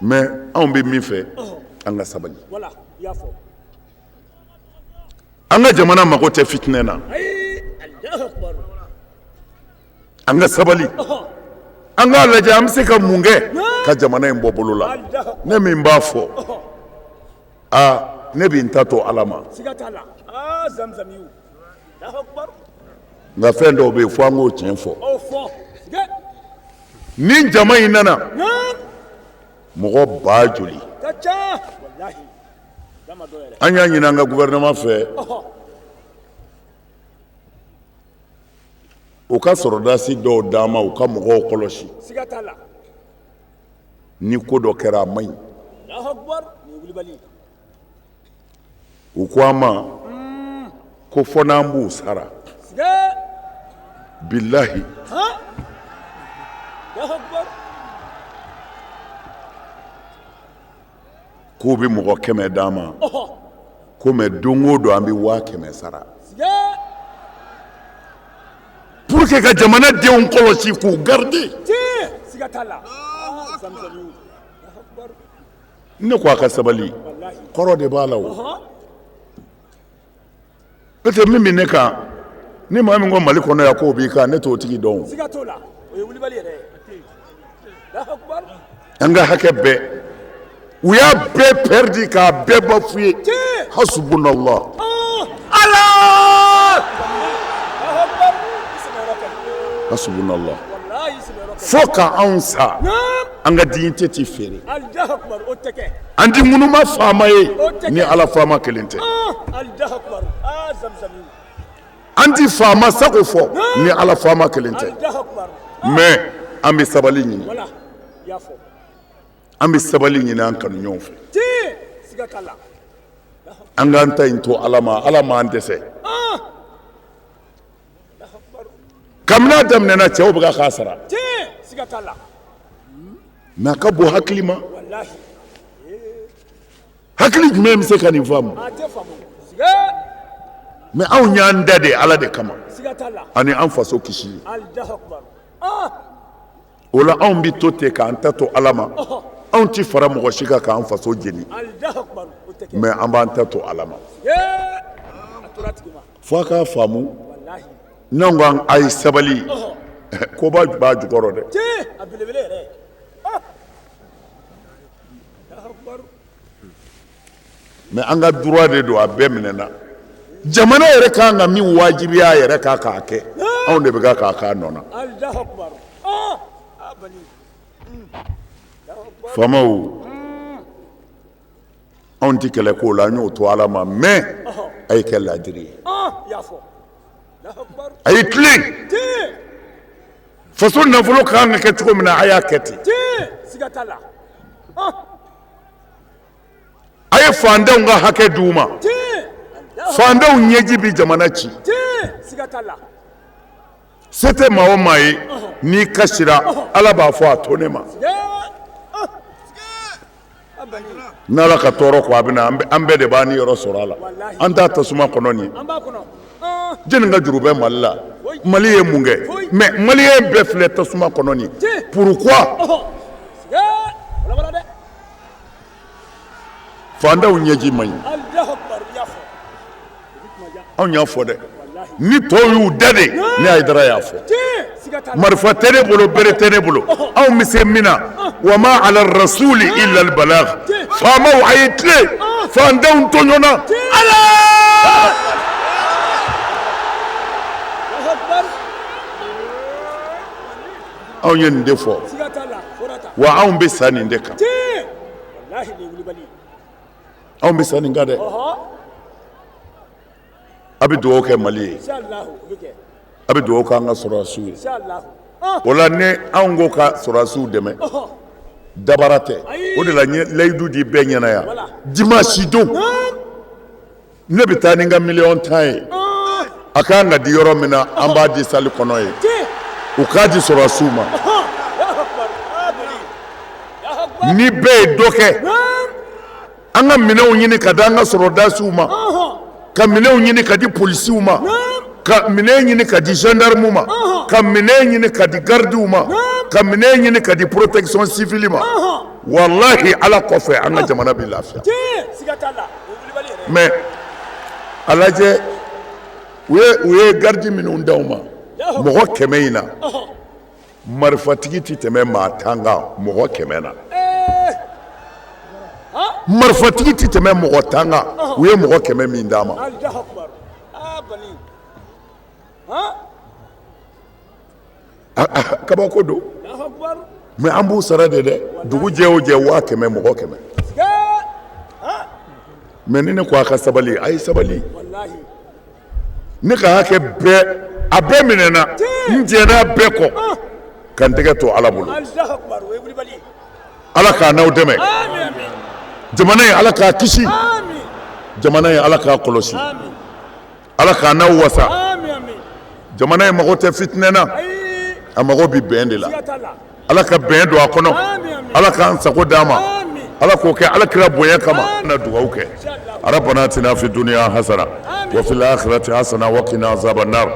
C: Mais anw bɛ min fɛ, an ka sabali. An ka jamana mago tɛ fitinɛ na. An ka sabali, an k'a lajɛ an bɛ se ka mun kɛ ka jamana in bɔ bolo la. Ne min b'a fɔ, aa, ne bɛ n ta to Ala ma. Nka fɛn dɔw bɛ yen, fo an k'o tiɲɛ fɔ. Ni jama in nana, mɔgɔ ba joli, an y'a ɲini an ka gouvernement fɛ, u ka sɔrɔdasi dɔw d'an ma, u ka mɔgɔw kɔlɔsi. Ni ko dɔ kɛra, a man ɲi. U ko an ma ko fɔ n'an b'u sara. Bilahi, k'u bɛ mɔgɔ 100 d'an ma ko, mais don o don an bɛ 100 000 sara pour que ka jamana denw kɔlɔsi, k'u garder. Ne ko a ka sabali, kɔrɔ de b'a la. O n'o tɛ, min bɛ ne kan, ni maa min ko Mali kɔnɔ yan k'o b'i kan, ne t'o tigi dɔn. An ka hakɛ bɛɛ, u y'a bɛɛ pɛridi k'a bɛɛ bafoué. Hasubunallah,
A: Ala,
C: hasubunallah. Fo ka anw sa, an ka dignité tɛ feere. An ti ŋunuma faama ye ni Ala faama kelen tɛ. An ti faama sago fɔ ni Ala faama kelen tɛ. Mais an bɛ sabali ɲini, an bɛ sabali ɲini an kanuɲɔgɔnw fɛ. An k'an ta in to Ala ma. Ala m'an dɛsɛ. Kabini a daminɛna, cɛw bɛ k'a sara, mais a ka bon hakili ma. Hakili jumɛn bɛ se ka nin faamu? Mais anw y'an da de Ala de kama ani an faso kisili. O la, anw bɛ to ten k'an ta to Ala ma. Anw ti fara mɔgɔ si kan k'an faso jeni. Mais an b'an ta to Ala ma. Fo a k'a faamu n'anw ko a ye sabali koba b'a jukɔrɔ dɛ. Mais an ka droit de don, a bɛɛ minɛna. Jamana yɛrɛ kan ka min wajibiya a yɛrɛ kan k'a kɛ, anw de bɛ ka k'a k'a nɔ na. Faamaw, anw tɛ kɛlɛ ko la, an y'o to Ala ma, mais a ye kɛ laadiri ye, a ye tilen. Faso nafolo ka kan ka kɛ cogo min na, a y'a kɛ ten. A ye faantanw ka hakɛ d'u ma. Faantanw ɲɛji bɛ jamana ci. Se tɛ maa o maa ye, n'i kasira, Ala b'a fɔ a to ne ma. N'Ala ka tɔɔrɔ ko a bɛ na, an bɛɛ de b'an niyɔrɔ sɔrɔ a la. An t'a tasuma kɔnɔ nin ye. Jɛnni ka juru bɛ Mali la? Mali ye mun kɛ? Mais maliyɛn bɛɛ filɛ tasuma kɔnɔ nin ye. Pourquoi? Faantanw ɲɛji man ɲi. Anw y'a fɔ dɛ, ni tɔw y'u da de, ne Hayidara y'a fɔ. Marifa tɛ ne bolo, bere tɛ ne bolo, anw bɛ se min na. Wa ma ala rasuli illa al balagh. Faamaw, a ye tilen, faantanw tɔɲɔna. Ala anw ye nin de fɔ, wa anw bɛ sa nin de kan. Anw bɛ sa nin kan dɛ. A bɛ dugawu kɛ Mali ye, a bɛ dugawu kɛ an ka sɔrɔdasiw ye. O la ni anw ko ka sɔrɔdasiw dɛmɛ, dabara tɛ. O de la n ye layidu di bɛɛ ɲɛna yan, dimanche don ne bɛ taa ni n ka 10 millions ye. A ka kan ka di yɔrɔ min na, an b'a di salle kɔnɔ yen, u k'a di sɔrɔdasiw ma. Ni bɛɛ ye dɔ kɛ, an ka minɛnw ɲini ka di an ka sɔrɔdasiw ma, ka minɛnw ɲini ka di polisiw ma, ka minɛn ɲini ka di gendarmew ma, ka minɛn ɲini ka di gardiw ma, ka minɛn ɲini ka di protection civile ma, walahi Ala kɔfɛ, an ka jamana bɛ lafiya. Mais a lajɛ, u ye garde minnu d'aw ma, mɔgɔ 100 in na, marifatigi tɛ tɛmɛ maa 10 kan. Mɔgɔ 100 na, marifatigi tɛ tɛmɛ mɔgɔ 10 kan. U ye mɔgɔ 100 min d'a ma, kabako don. Mais an b'u sara de dɛ, dugu jɛ o jɛ, 100 000, mɔgɔ 100. Mais ni ne ko a ka sabali, a ye sabali. Ne ka hakɛ bɛɛ, a bɛɛ minɛna, n jɛn'a bɛɛ kɔ ka n tɛgɛ to Ala bolo. Ala k'a n'aw dɛmɛ. Jamana in, Ala k'a kisi. Jamana in, Ala k'a kɔlɔsi. Ala k'a n'aw wasa. Jamana in mago tɛ fitinɛ na, a mago bɛ bɛn de la. Ala ka bɛn don a kɔnɔ. Ala k'an sago d'a ma. Ala k'o kɛ Ala kira bonya kama. Na dugawu kɛ. ربنا اتنا في الدنيا حسنه وفي الاخره حسنه وقنا عذاب النار.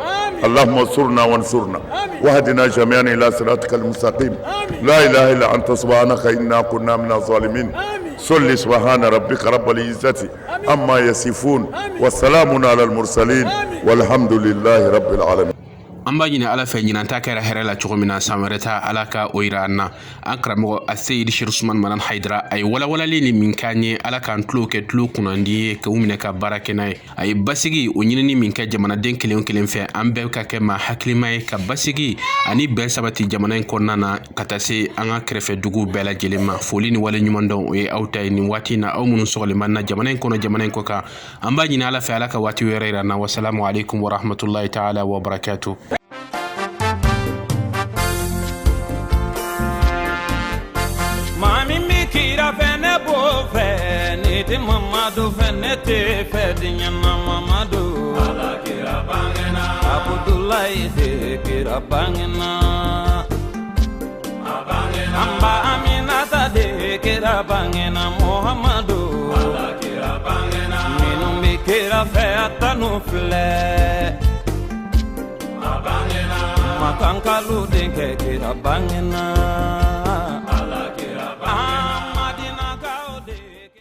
C: اللهم انصرنا وانصرنا واهدنا جميعا الى صراطك المستقيم. لا اله الا انت، سبحانك انا كنا من الظالمين. صل. سبحان ربك رب العزه عما يصفون وسلام على المرسلين والحمد لله رب العالمين.
B: An b'a ɲini Ala fɛ, ɲinan ta kɛra hɛrɛ la cogo min na, san wɛrɛ ta, Ala ka o yira an na. An karamɔgɔ Aseyidi Seri Usumani Manan Hayidara, a ye walawalali ni min k'an ye, Ala k'an tulo kɛ tulo kunnandi ye k'u minɛ ka baara kɛ n'a ye. A ye basigi o ɲinini min kɛ jamanaden kelen o kelen fɛ, an bɛɛ ka kɛ maa hakilima ye ka basigi ani bɛn sabati jamana in kɔnɔna na, ka taa se an ka kɛrɛfɛ duguw bɛɛ lajɛlen ma. Foli ni wale ɲuman dɔn, o ye aw ta ye nin waati in na, aw minnu sɔgɔlen b'an na jamana in kɔnɔ, jamana in kɔ kan. An b'a ɲini Ala fɛ, Ala ka waati wɛrɛ yira n na. Wasalamu alaikum warahmatullahi taala wabarakatuh.
A: Maa min bɛ kira fɛ, ne b'o fɛ. Ni tɛ Mamadu fɛ, ne tɛ fɛ diɲɛ na. Mamadu Ala kira bangena, Abudulayi de kira bangena, an ba Aminata de kira bangena, Muhamadu Ala kira bangena. Minnu bɛ kira fɛ, a tanu filɛ. Makankalu denkɛ kira bangena.